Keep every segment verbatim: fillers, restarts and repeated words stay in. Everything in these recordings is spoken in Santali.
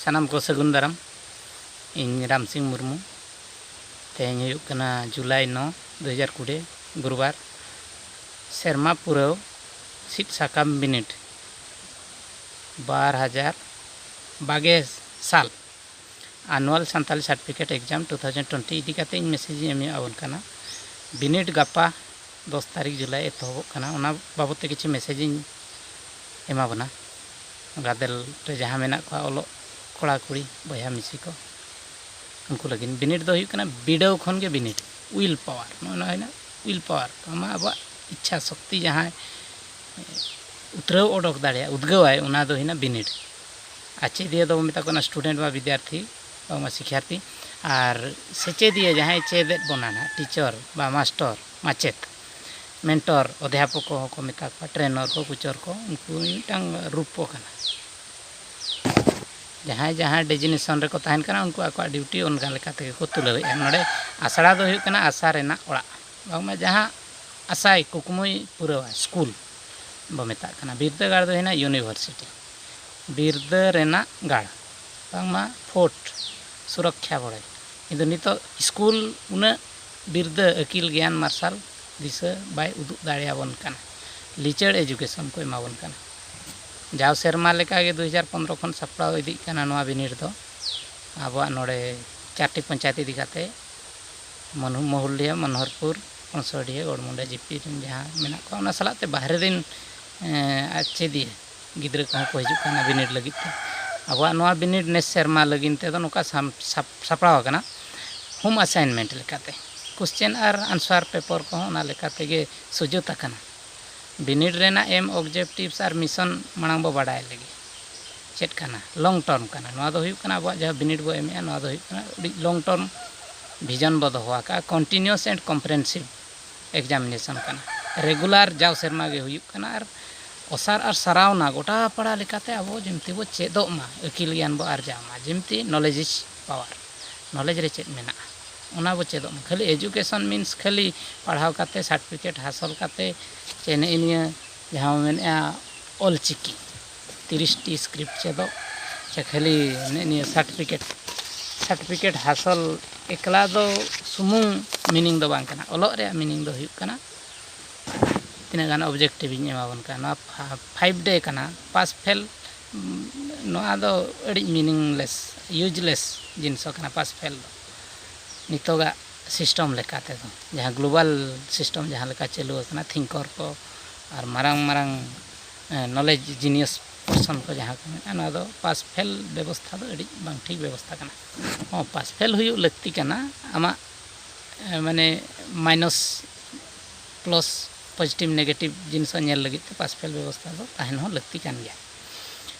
ᱥᱟᱱᱟᱢ ᱠᱚ ᱥᱟᱹᱜᱩᱱ ᱫᱟᱨᱟᱢ᱾ ᱤᱧ ᱨᱟᱢ ᱥᱤᱝ ᱢᱩᱨᱢᱩ᱾ ᱛᱮᱦᱮᱧ ᱦᱩᱭᱩᱜ ᱠᱟᱱᱟ ᱡᱩᱞᱟᱭ ᱱᱚ, ᱫᱩ ᱦᱟᱡᱟᱨ ᱠᱩᱲᱤ, ᱜᱩᱨᱩᱵᱟᱨ᱾ ᱥᱮᱨᱢᱟ ᱯᱩᱨᱟᱹᱣ ᱥᱤᱫ ᱥᱟᱠᱟᱢ ᱵᱤᱱᱤᱰ ᱵᱟᱨ ᱦᱟᱡᱟᱨ ᱵᱟᱜᱮ ᱥᱟᱞ, annual Santali certificate exam two thousand twenty ᱤᱫᱤ ᱠᱟᱛᱮ ᱤᱧ ᱢᱮᱥᱮᱡᱽ ᱤᱧ ᱮᱢ ᱟᱵᱚᱱ ᱠᱟᱱᱟ᱾ ᱵᱤᱱᱤᱰ ᱜᱟᱯᱟ ᱫᱚᱥ ᱛᱟᱹᱨᱤᱠᱷ ᱡᱩᱞᱟᱭ ᱮᱛᱚᱦᱚᱵᱚᱜ ᱠᱟᱱᱟ, ᱚᱱᱟ ᱵᱟᱵᱚᱫ ᱛᱮ ᱠᱤᱪᱷᱩ ᱢᱮᱥᱮᱡᱽ ᱤᱧ ᱮᱢᱟ ᱵᱚᱱᱟ᱾ ᱜᱟᱫᱮᱞ ᱨᱮ ᱡᱟᱦᱟᱸ ᱢᱮᱱᱟᱜ ᱠᱚᱣᱟ ᱚᱞᱚᱜ ᱠᱚᱲᱟ ᱠᱩᱲᱤ ᱵᱚᱭᱦᱟ ᱢᱤᱥᱤ ᱠᱚ, ᱩᱱᱠᱩ ᱞᱟᱹᱜᱤᱫ ᱵᱤᱱᱤᱰ ᱫᱚ ᱦᱩᱭᱩᱜ ᱠᱟᱱᱟ ᱵᱤᱰᱟᱹᱣ ᱠᱷᱚᱱ ᱜᱮ ᱵᱤᱱᱤᱰ᱾ ᱩᱭᱤᱞ ᱯᱟᱣᱟᱨ, ᱱᱚᱜᱼᱚᱭ ᱱᱚᱣᱟ ᱦᱩᱭᱱᱟ ᱩᱭᱤᱞ ᱯᱟᱣᱟᱨ, ᱟᱢᱟᱜ ᱟᱵᱚᱣᱟᱜ ᱤᱪᱪᱷᱟ ᱥᱚᱠᱛᱤ ᱡᱟᱦᱟᱸᱭ ᱩᱛᱨᱟᱹᱣ ᱚᱰᱚᱠ ᱫᱟᱲᱮᱭᱟᱜᱼᱟ, ᱩᱫᱽᱜᱟᱹᱣᱟᱭ, ᱚᱱᱟ ᱫᱚ ᱦᱩᱭᱱᱟ ᱵᱤᱱᱤᱰ᱾ ᱟᱪᱮᱫᱤᱭᱟᱹ ᱫᱚᱵᱚ ᱢᱮᱛᱟ ᱠᱚ ᱠᱟᱱᱟ ᱥᱴᱩᱰᱮᱱᱴ ᱵᱟ ᱵᱤᱫᱽᱭᱟᱨᱛᱷᱤ, ᱵᱟᱝᱢᱟ ᱥᱤᱠᱷᱭᱟᱨᱛᱷᱤ᱾ ᱟᱨ ᱥᱮᱪᱮᱫᱤᱭᱟᱹ ᱡᱟᱦᱟᱸᱭ ᱪᱮᱫᱮᱫ ᱵᱚᱱᱟ ᱱᱟᱦᱟᱜ, ᱴᱤᱪᱚᱨ ᱵᱟ ᱢᱟᱥᱴᱚᱨ, ᱢᱟᱪᱮᱫ, ᱢᱮᱱᱴᱚᱨ, ᱚᱫᱷᱭᱟᱯᱚᱠ ᱠᱚᱦᱚᱸ ᱠᱚ ᱢᱮᱛᱟ ᱠᱚᱣᱟ, ᱴᱨᱮᱱᱚᱨ ᱠᱚ, ᱠᱳᱪᱚᱨ ᱠᱚ, ᱩᱱᱠᱩ ᱢᱤᱫᱴᱟᱝ ᱨᱩᱯ ᱠᱚ ᱠᱟᱱᱟ᱾ ᱡᱟᱦᱟᱸᱭ ᱡᱟᱦᱟᱸ ᱰᱮᱡᱤᱱᱮᱥᱚᱱ ᱨᱮᱠᱚ ᱛᱟᱦᱮᱱ ᱠᱟᱱᱟ, ᱩᱱᱠᱩ ᱟᱠᱚᱣᱟᱜ ᱰᱤᱭᱩᱴᱤ ᱚᱱᱠᱟ ᱞᱮᱠᱟ ᱛᱮᱜᱮ ᱠᱚ ᱛᱩᱞᱟᱹᱣᱮᱫᱼᱟ᱾ ᱱᱚᱰᱮ ᱟᱥᱲᱟ ᱫᱚ ᱦᱩᱭᱩᱜ ᱠᱟᱱᱟ ᱟᱥᱟ ᱨᱮᱱᱟᱜ ᱚᱲᱟᱜ, ᱵᱟᱝᱢᱟ ᱡᱟᱦᱟᱸ ᱟᱥᱟᱭ ᱠᱩᱠᱢᱩᱭ ᱯᱩᱨᱟᱹᱣᱟ, ᱥᱠᱩᱞ ᱵᱚ ᱢᱮᱛᱟᱜ ᱠᱟᱱᱟ, ᱵᱤᱨᱫᱟᱹᱜᱟᱲ ᱫᱚ ᱦᱩᱭᱱᱟ ᱤᱭᱩᱱᱤᱵᱷᱟᱨᱥᱤᱴᱤ, ᱵᱤᱨᱫᱟᱹ ᱨᱮᱱᱟᱜ ᱜᱟᱲ, ᱵᱟᱝᱢᱟ ᱯᱷᱳᱨᱴ, ᱥᱩᱨᱚᱠᱠᱷᱟ ᱵᱟᱲᱟᱭ᱾ ᱠᱤᱱᱛᱩ ᱱᱤᱛᱚᱜ ᱥᱠᱩᱞ ᱩᱱᱟᱹᱜ ᱵᱤᱨᱫᱟᱹ, ᱟᱹᱠᱤᱞ, ᱜᱮᱭᱟᱱ ᱢᱟᱨᱥᱟᱞ ᱫᱤᱥᱟᱹ ᱵᱟᱭ ᱩᱫᱩᱜ ᱫᱟᱲᱮᱭᱟᱵᱚᱱ ᱠᱟᱱᱟ, ᱞᱤᱪᱟᱹᱲ ᱮᱡᱩᱠᱮᱥᱚᱱ ᱠᱚ ᱮᱢᱟᱵᱚᱱ ᱠᱟᱱᱟ᱾ ᱡᱟᱣ ᱥᱮᱨᱢᱟ ᱞᱮᱠᱟᱜᱮ ᱫᱩ ᱦᱟᱡᱟᱨ ᱯᱚᱱᱨᱚ ᱠᱷᱚᱱ ᱥᱟᱯᱲᱟᱣ ᱤᱫᱤᱜ ᱠᱟᱱᱟ ᱱᱚᱣᱟ ᱵᱤᱱᱤᱰ ᱫᱚ᱾ ᱟᱵᱚᱣᱟᱜ ᱱᱚᱰᱮ ᱪᱟᱨᱴᱤ ᱯᱚᱧᱪᱟᱭᱮᱛ ᱤᱫᱤ ᱠᱟᱛᱮ, ᱢᱚᱱᱦᱩ-, ᱢᱚᱦᱩᱞᱰᱤᱦᱟᱹ, ᱢᱚᱱᱳᱦᱚᱨᱯᱩᱨ, ᱠᱚᱝᱥᱚᱰᱤᱦᱟᱹ, ᱜᱚᱲᱢᱩᱱᱰᱟ ᱡᱤᱯᱤ ᱨᱮᱱ ᱡᱟᱦᱟᱸ ᱢᱮᱱᱟᱜ ᱠᱚᱣᱟ, ᱚᱱᱟ ᱥᱟᱞᱟᱜ ᱛᱮ ᱵᱟᱦᱨᱮ ᱨᱮᱱ, ᱮᱸ, ᱟᱪᱮᱫᱤᱭᱟᱹ ᱜᱤᱫᱽᱨᱟᱹ ᱠᱚᱦᱚᱸ ᱠᱚ ᱦᱤᱡᱩᱜ ᱠᱟᱱᱟ ᱵᱤᱱᱤᱰ ᱞᱟᱹᱜᱤᱫ ᱛᱮ᱾ ᱟᱵᱚᱣᱟᱜ ᱱᱚᱣᱟ ᱵᱤᱱᱤᱰ ᱱᱮᱥ ᱥᱮᱨᱢᱟ ᱞᱟᱹᱜᱤᱫ ᱛᱮᱫᱚ ᱱᱚᱝᱠᱟ ᱥᱟᱢ-, ᱥᱟᱯ-, ᱥᱟᱯᱲᱟᱣ ᱟᱠᱟᱱᱟ, ᱦᱳᱢ ᱟᱥᱟᱭᱤᱱᱢᱮᱱᱴ ᱞᱮᱠᱟᱛᱮ᱾ ᱠᱚᱥᱪᱮᱱ ᱟᱨ ᱟᱱᱥᱟᱨ ᱯᱮᱯᱟᱨ ᱠᱚᱦᱚᱸ ᱚᱱᱟ ᱞᱮᱠᱟ ᱛᱮᱜᱮ ᱥᱩᱡᱩᱛ ᱟᱠᱟᱱᱟ᱾ ᱵᱤᱱᱤᱰ ᱨᱮᱱᱟᱜ ᱮᱢ ᱚᱵᱡᱮᱠᱴᱤᱵᱷᱥ ᱟᱨ ᱢᱤᱥᱚᱱ ᱢᱟᱲᱟᱝ ᱵᱚ ᱵᱟᱰᱟᱭ ᱞᱮᱜᱮ᱾ ᱪᱮᱫ ᱠᱟᱱᱟ? ᱞᱚᱝ ᱴᱟᱨᱢ ᱠᱟᱱᱟ᱾ ᱱᱚᱣᱟ ᱫᱚ ᱦᱩᱭᱩᱜ ᱠᱟᱱᱟ ᱟᱵᱚᱣᱟᱜ ᱡᱟᱦᱟᱸ ᱵᱤᱱᱤᱰ ᱵᱚ ᱮᱢᱮᱜᱼᱟ, ᱱᱚᱣᱟ ᱫᱚ ᱦᱩᱭᱩᱜ ᱠᱟᱱᱟ ᱟᱹᱰᱤ ᱞᱚᱝ ᱴᱟᱨᱢ ᱵᱷᱤᱡᱚᱱ ᱵᱚ ᱫᱚᱦᱚ ᱟᱠᱟᱫᱼᱟ, ᱠᱚᱱᱴᱤᱱᱤᱭᱩᱥ ᱮᱱᱰ ᱠᱚᱢᱯᱨᱮᱱᱥᱤᱵᱷ ᱮᱠᱡᱟᱢᱤᱱᱮᱥᱚᱱ ᱠᱟᱱᱟ᱾ ᱨᱮᱜᱩᱞᱟᱨ ᱡᱟᱣ ᱥᱮᱨᱢᱟ ᱜᱮ ᱦᱩᱭᱩᱜ ᱠᱟᱱᱟ᱾ ᱟᱨ ᱚᱥᱟᱨ ᱟᱨ ᱥᱟᱨᱟᱣᱱᱟ ᱜᱚᱴᱟ ᱯᱟᱲᱟ ᱞᱮᱠᱟᱛᱮ ᱟᱵᱚ ᱡᱮᱢᱛᱤ ᱵᱚ ᱪᱮᱫᱚᱜ ᱢᱟ, ᱟᱹᱠᱤᱞ ᱜᱮᱭᱟᱱ ᱵᱚ ᱟᱨᱡᱟᱣ ᱢᱟ, ᱡᱮᱢᱛᱤ knowledge is power, ᱱᱚᱞᱮᱡᱽ ᱨᱮ ᱪᱮᱫ ᱢᱮᱱᱟᱜᱼᱟ ᱚᱱᱟ ᱵᱚ ᱪᱮᱫᱚᱜ ᱢᱟ᱾ ᱠᱷᱟᱹᱞᱤ ᱮᱡᱩᱠᱮᱥᱚᱱ ᱢᱤᱱᱥ ᱠᱷᱟᱹᱞᱤ ᱯᱟᱲᱦᱟᱣ ᱠᱟᱛᱮ ᱥᱟᱨᱴᱤᱯᱷᱤᱠᱮᱴ ᱦᱟᱥᱚᱞ ᱠᱟᱛᱮ ᱪᱮ ᱱᱮᱜᱼᱮ ᱱᱤᱭᱟᱹ ᱡᱟᱦᱟᱸ ᱵᱚ ᱢᱮᱱᱮᱜᱼᱟ ᱚᱞ ᱪᱤᱠᱤ ᱛᱤᱨᱤᱥ ᱴᱤ ᱥᱠᱨᱤᱯᱴ ᱪᱮᱫᱚᱜ, ᱠᱷᱟᱹᱞᱤ ᱱᱮᱜᱼᱮ ᱱᱤᱭᱟᱹ ᱥᱟᱨᱴᱤᱯᱷᱤᱠᱮᱴ ᱥᱟᱨᱴᱤᱯᱷᱤᱠᱮᱴ ᱦᱟᱥᱚᱞ ᱮᱠᱞᱟ ᱫᱚ ᱥᱩᱢᱩᱝ ᱢᱤᱱᱤᱝ ᱫᱚ ᱵᱟᱝ ᱠᱟᱱᱟ᱾ ᱚᱞᱚᱜ ᱨᱮᱭᱟᱜ ᱢᱤᱱᱤᱝ ᱫᱚ ᱦᱩᱭᱩᱜ ᱠᱟᱱᱟ ᱛᱤᱱᱟᱹᱜ ᱜᱟᱱ ᱚᱵᱡᱮᱠᱴᱤᱵᱷ ᱤᱧ ᱮᱢᱟᱵᱚᱱ ᱠᱟᱱᱟ᱾ ᱱᱚᱣᱟ ᱯᱷᱟᱭᱤᱵᱷ ᱰᱮ ᱠᱟᱱᱟ, ᱯᱟᱥ ᱯᱷᱮᱞ ᱱᱚᱣᱟ ᱫᱚ ᱟᱹᱰᱤ ᱢᱤᱱᱤᱝᱞᱮᱥ, ᱤᱭᱩᱡᱽᱞᱮᱥ ᱡᱤᱱᱤᱥ ᱠᱟᱱᱟ ᱯᱟᱥ ᱯᱷᱮᱞ ᱫᱚ᱾ ᱱᱤᱛᱚᱜᱟᱜ ᱥᱤᱥᱴᱚᱢ ᱞᱮᱠᱟ ᱛᱮᱫᱚ, ᱡᱟᱦᱟᱸ ᱜᱞᱳᱵᱟᱞ ᱥᱤᱥᱴᱚᱢ ᱡᱟᱦᱟᱸ ᱞᱮᱠᱟ ᱪᱟᱹᱞᱩ ᱟᱠᱟᱱᱟ, ᱛᱷᱤᱝᱠᱚᱨ ᱠᱚ ᱟᱨ ᱢᱟᱨᱟᱝ ᱢᱟᱨᱟᱝ ᱱᱚᱞᱮᱡᱽ ᱡᱤᱱᱤᱭᱟᱥ ᱯᱟᱨᱥᱚᱱ ᱠᱚ ᱡᱟᱦᱟᱸ ᱠᱚ ᱢᱮᱱᱟᱜᱼᱟ, ᱱᱚᱣᱟ ᱫᱚ ᱯᱟᱥ ᱯᱷᱮᱞ ᱵᱮᱵᱚᱥᱛᱷᱟ ᱫᱚ ᱟᱹᱰᱤ ᱵᱟᱝ ᱴᱷᱤᱠ ᱵᱮᱵᱚᱥᱛᱷᱟ ᱠᱟᱱᱟ᱾ ᱦᱚᱸ, ᱯᱟᱥ ᱯᱷᱮᱞ ᱦᱩᱭᱩᱜ ᱞᱟᱹᱠᱛᱤ ᱠᱟᱱᱟ, ᱟᱢᱟᱜ ᱮ, ᱢᱟᱱᱮ ᱢᱟᱭᱱᱟᱥ ᱯᱞᱟᱥ ᱯᱚᱡᱤᱴᱤᱵᱷ ᱱᱮᱜᱮᱴᱤᱵᱷ ᱡᱤᱱᱤᱥ ᱦᱚᱸ ᱧᱮᱞ ᱞᱟᱹᱜᱤᱫ ᱛᱮ ᱯᱟᱥ ᱯᱷᱮᱞ ᱵᱮᱵᱚᱥᱛᱷᱟ ᱫᱚ ᱛᱟᱦᱮᱱ ᱦᱚᱸ ᱞᱟᱹᱠᱛᱤ ᱠᱟᱱ ᱜᱮᱭᱟ᱾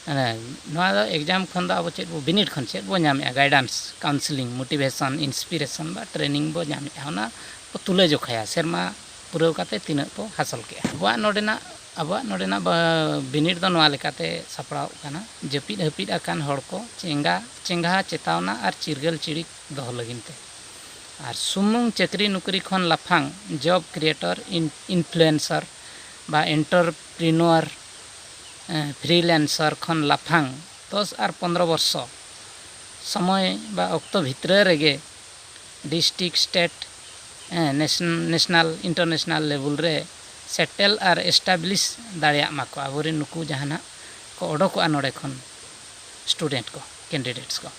ᱢᱟᱱᱮ ᱱᱚᱣᱟ ᱫᱚ ᱮᱠᱡᱟᱢ ᱠᱷᱚᱱ ᱫᱚ ᱟᱵᱚ ᱪᱮᱫ ᱵᱚ, ᱵᱤᱱᱤᱰ ᱠᱷᱚᱱ ᱪᱮᱫ ᱵᱚ ᱧᱟᱢᱮᱜᱼᱟ? ᱜᱟᱭᱰᱟᱱᱥ, ᱠᱟᱣᱩᱱᱥᱮᱞᱤᱝ, ᱢᱳᱴᱤᱵᱷᱮᱥᱚᱱ, ᱤᱱᱥᱯᱤᱨᱮᱥᱚᱱ ᱵᱟ ᱴᱨᱮᱱᱤᱝ ᱵᱚ ᱧᱟᱢᱮᱜᱼᱟ, ᱚᱱᱟ ᱵᱚ ᱛᱩᱞᱟᱹ ᱡᱚᱠᱷᱟᱭᱟ ᱥᱮᱨᱢᱟ ᱯᱩᱨᱟᱹᱣ ᱠᱟᱛᱮ ᱛᱤᱱᱟᱹᱜ ᱵᱚ ᱦᱟᱥᱚᱞ ᱠᱮᱜᱼᱟ᱾ ᱟᱵᱚᱣᱟᱜ ᱱᱚᱰᱮᱱᱟᱜ ᱟᱵᱚᱣᱟᱜ ᱱᱚᱰᱮᱱᱟᱜ ᱵᱟ-, ᱵᱤᱱᱤᱰ ᱫᱚ ᱱᱚᱣᱟ ᱞᱮᱠᱟᱛᱮ ᱥᱟᱯᱲᱟᱣᱚᱜ ᱠᱟᱱᱟ, ᱡᱟᱹᱯᱤᱫ ᱦᱟᱹᱯᱤᱫ ᱟᱠᱟᱱ ᱦᱚᱲ ᱠᱚ ᱪᱮᱸᱜᱟ ᱪᱮᱸᱜᱷᱟ ᱪᱮᱛᱟᱣᱱᱟ ᱟᱨ ᱪᱤᱨᱜᱟᱹᱞ ᱪᱤᱲᱤᱠ ᱫᱚᱦᱚ ᱞᱟᱹᱜᱤᱫ ᱛᱮ᱾ ᱟᱨ ᱥᱩᱢᱩᱝ ᱪᱟᱹᱠᱨᱤ ᱱᱩᱠᱨᱤ ᱠᱷᱚᱱ ᱞᱟᱯᱷᱟᱝ, ᱡᱚᱵᱽ ᱠᱨᱤᱭᱮᱴᱚᱨ, ᱤᱱ-, ᱤᱱᱯᱷᱞᱩᱭᱮᱱᱥᱟᱨ ᱵᱟ ᱮᱱᱴᱚᱨᱯᱨᱤᱱᱩᱣᱟᱨ, ᱮ, ᱯᱷᱨᱤᱞᱮᱱᱥᱟᱨ ᱠᱷᱚᱱ ᱞᱟᱯᱷᱟᱝ ᱫᱚᱥ ᱟᱨ ᱯᱚᱱᱫᱽᱨᱚ ᱵᱚᱨᱥᱚ ᱥᱚᱢᱚᱭ ᱵᱟ ᱚᱠᱛᱚ ᱵᱷᱤᱛᱨᱟᱹ ᱨᱮᱜᱮ ᱰᱤᱥᱴᱨᱤᱠᱴ, ᱥᱴᱮᱴ, ᱮ, ᱱᱮᱥ-, ᱱᱮᱥᱱᱟᱞ, ᱤᱱᱴᱟᱨᱱᱮᱥᱱᱟᱞ ᱞᱮᱵᱮᱞ ᱨᱮ ᱥᱮᱴᱮᱞ ᱟᱨ ᱮᱥᱴᱟᱵᱽᱞᱤᱥ ᱫᱟᱲᱮᱭᱟᱜ ᱢᱟᱠᱚ ᱟᱵᱚᱨᱮᱱ ᱱᱩᱠᱩ ᱡᱟᱦᱟᱱᱟᱜ ᱠᱚ ᱚᱰᱚᱠᱚᱜᱼᱟ ᱱᱚᱰᱮ ᱠᱷᱚᱱ ᱥᱴᱩᱰᱮᱱᱴ ᱠᱚ, ᱠᱮᱱᱰᱤᱰᱮᱴᱥ ᱠᱚ,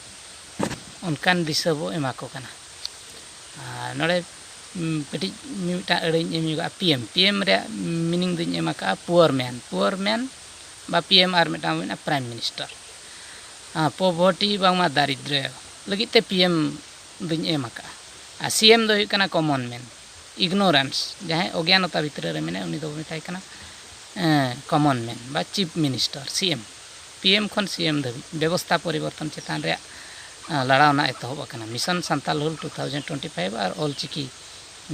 ᱚᱱᱠᱟᱱ ᱫᱤᱥᱟᱹ ᱵᱚ ᱮᱢᱟ ᱠᱚ ᱠᱟᱱᱟ᱾ ᱟᱨ ᱱᱚᱰᱮ, ᱩᱢ, ᱠᱟᱹᱴᱤᱡ ᱢᱤᱢᱤᱫᱴᱟᱝ ᱟᱹᱲᱟᱹᱧ ᱮᱢ ᱧᱚᱜᱟ, ᱯᱤ ᱮᱢ᱾ ᱯᱤ ᱮᱢ ᱨᱮᱭᱟᱜ ᱢᱤᱱᱤᱝ ᱫᱚᱧ ᱮᱢ ᱟᱠᱟᱫᱼᱟ ᱯᱩᱣᱟᱨ ᱢᱮᱱ, ᱯᱩᱣᱟᱨ ᱢᱮᱱ ᱵᱟ ᱯᱤ ᱮᱢ, ᱟᱨ ᱢᱤᱫᱴᱟᱝ ᱢᱮᱱᱟᱜᱼᱟ ᱯᱨᱟᱭᱤᱢ ᱢᱤᱱᱤᱥᱴᱟᱨ᱾ ᱯᱚᱵᱷᱚᱨᱴᱤ ᱵᱟᱝᱢᱟ ᱫᱟᱨᱤᱫᱨᱚ ᱞᱟᱹᱜᱤᱫ ᱛᱮ ᱯᱤ ᱮᱢ ᱫᱚᱧ ᱮᱢ ᱟᱠᱟᱫᱼᱟ᱾ ᱟᱨ ᱥᱤ ᱮᱢ ᱫᱚ ᱦᱩᱭᱩᱜ ᱠᱟᱱᱟ ᱠᱚᱢᱚᱱ ᱢᱮᱱ, ᱤᱜᱱᱳᱨᱮᱱᱥ, ᱡᱟᱦᱟᱸᱭ ᱚᱜᱽᱭᱟᱱᱚᱛᱟ ᱵᱷᱤᱛᱨᱤ ᱨᱮ ᱢᱮᱱᱟᱭ, ᱩᱱᱤ ᱫᱚᱵᱚ ᱢᱮᱛᱟᱭ ᱠᱟᱱᱟ, ᱮᱸ, ᱠᱚᱢᱚᱱ ᱢᱮᱱ ᱵᱟ ᱪᱤᱯ ᱢᱤᱱᱤᱥᱴᱟᱨ, ᱥᱤ ᱮᱢ᱾ ᱯᱤ ᱮᱢ ᱠᱷᱚᱱ ᱥᱤ ᱮᱢ ᱫᱷᱟᱹᱵᱤᱡ ᱵᱮᱵᱚᱥᱛᱷᱟ ᱯᱚᱨᱤᱵᱚᱨᱛᱚᱱ ᱪᱮᱛᱟᱱ ᱨᱮᱭᱟᱜ, ᱮᱸ, ᱞᱟᱲᱟᱣᱱᱟ ᱮᱛᱚᱦᱚᱵ ᱟᱠᱟᱱᱟ᱾ Mission Santal Hul two thousand twenty five ᱟᱨ Ol Chiki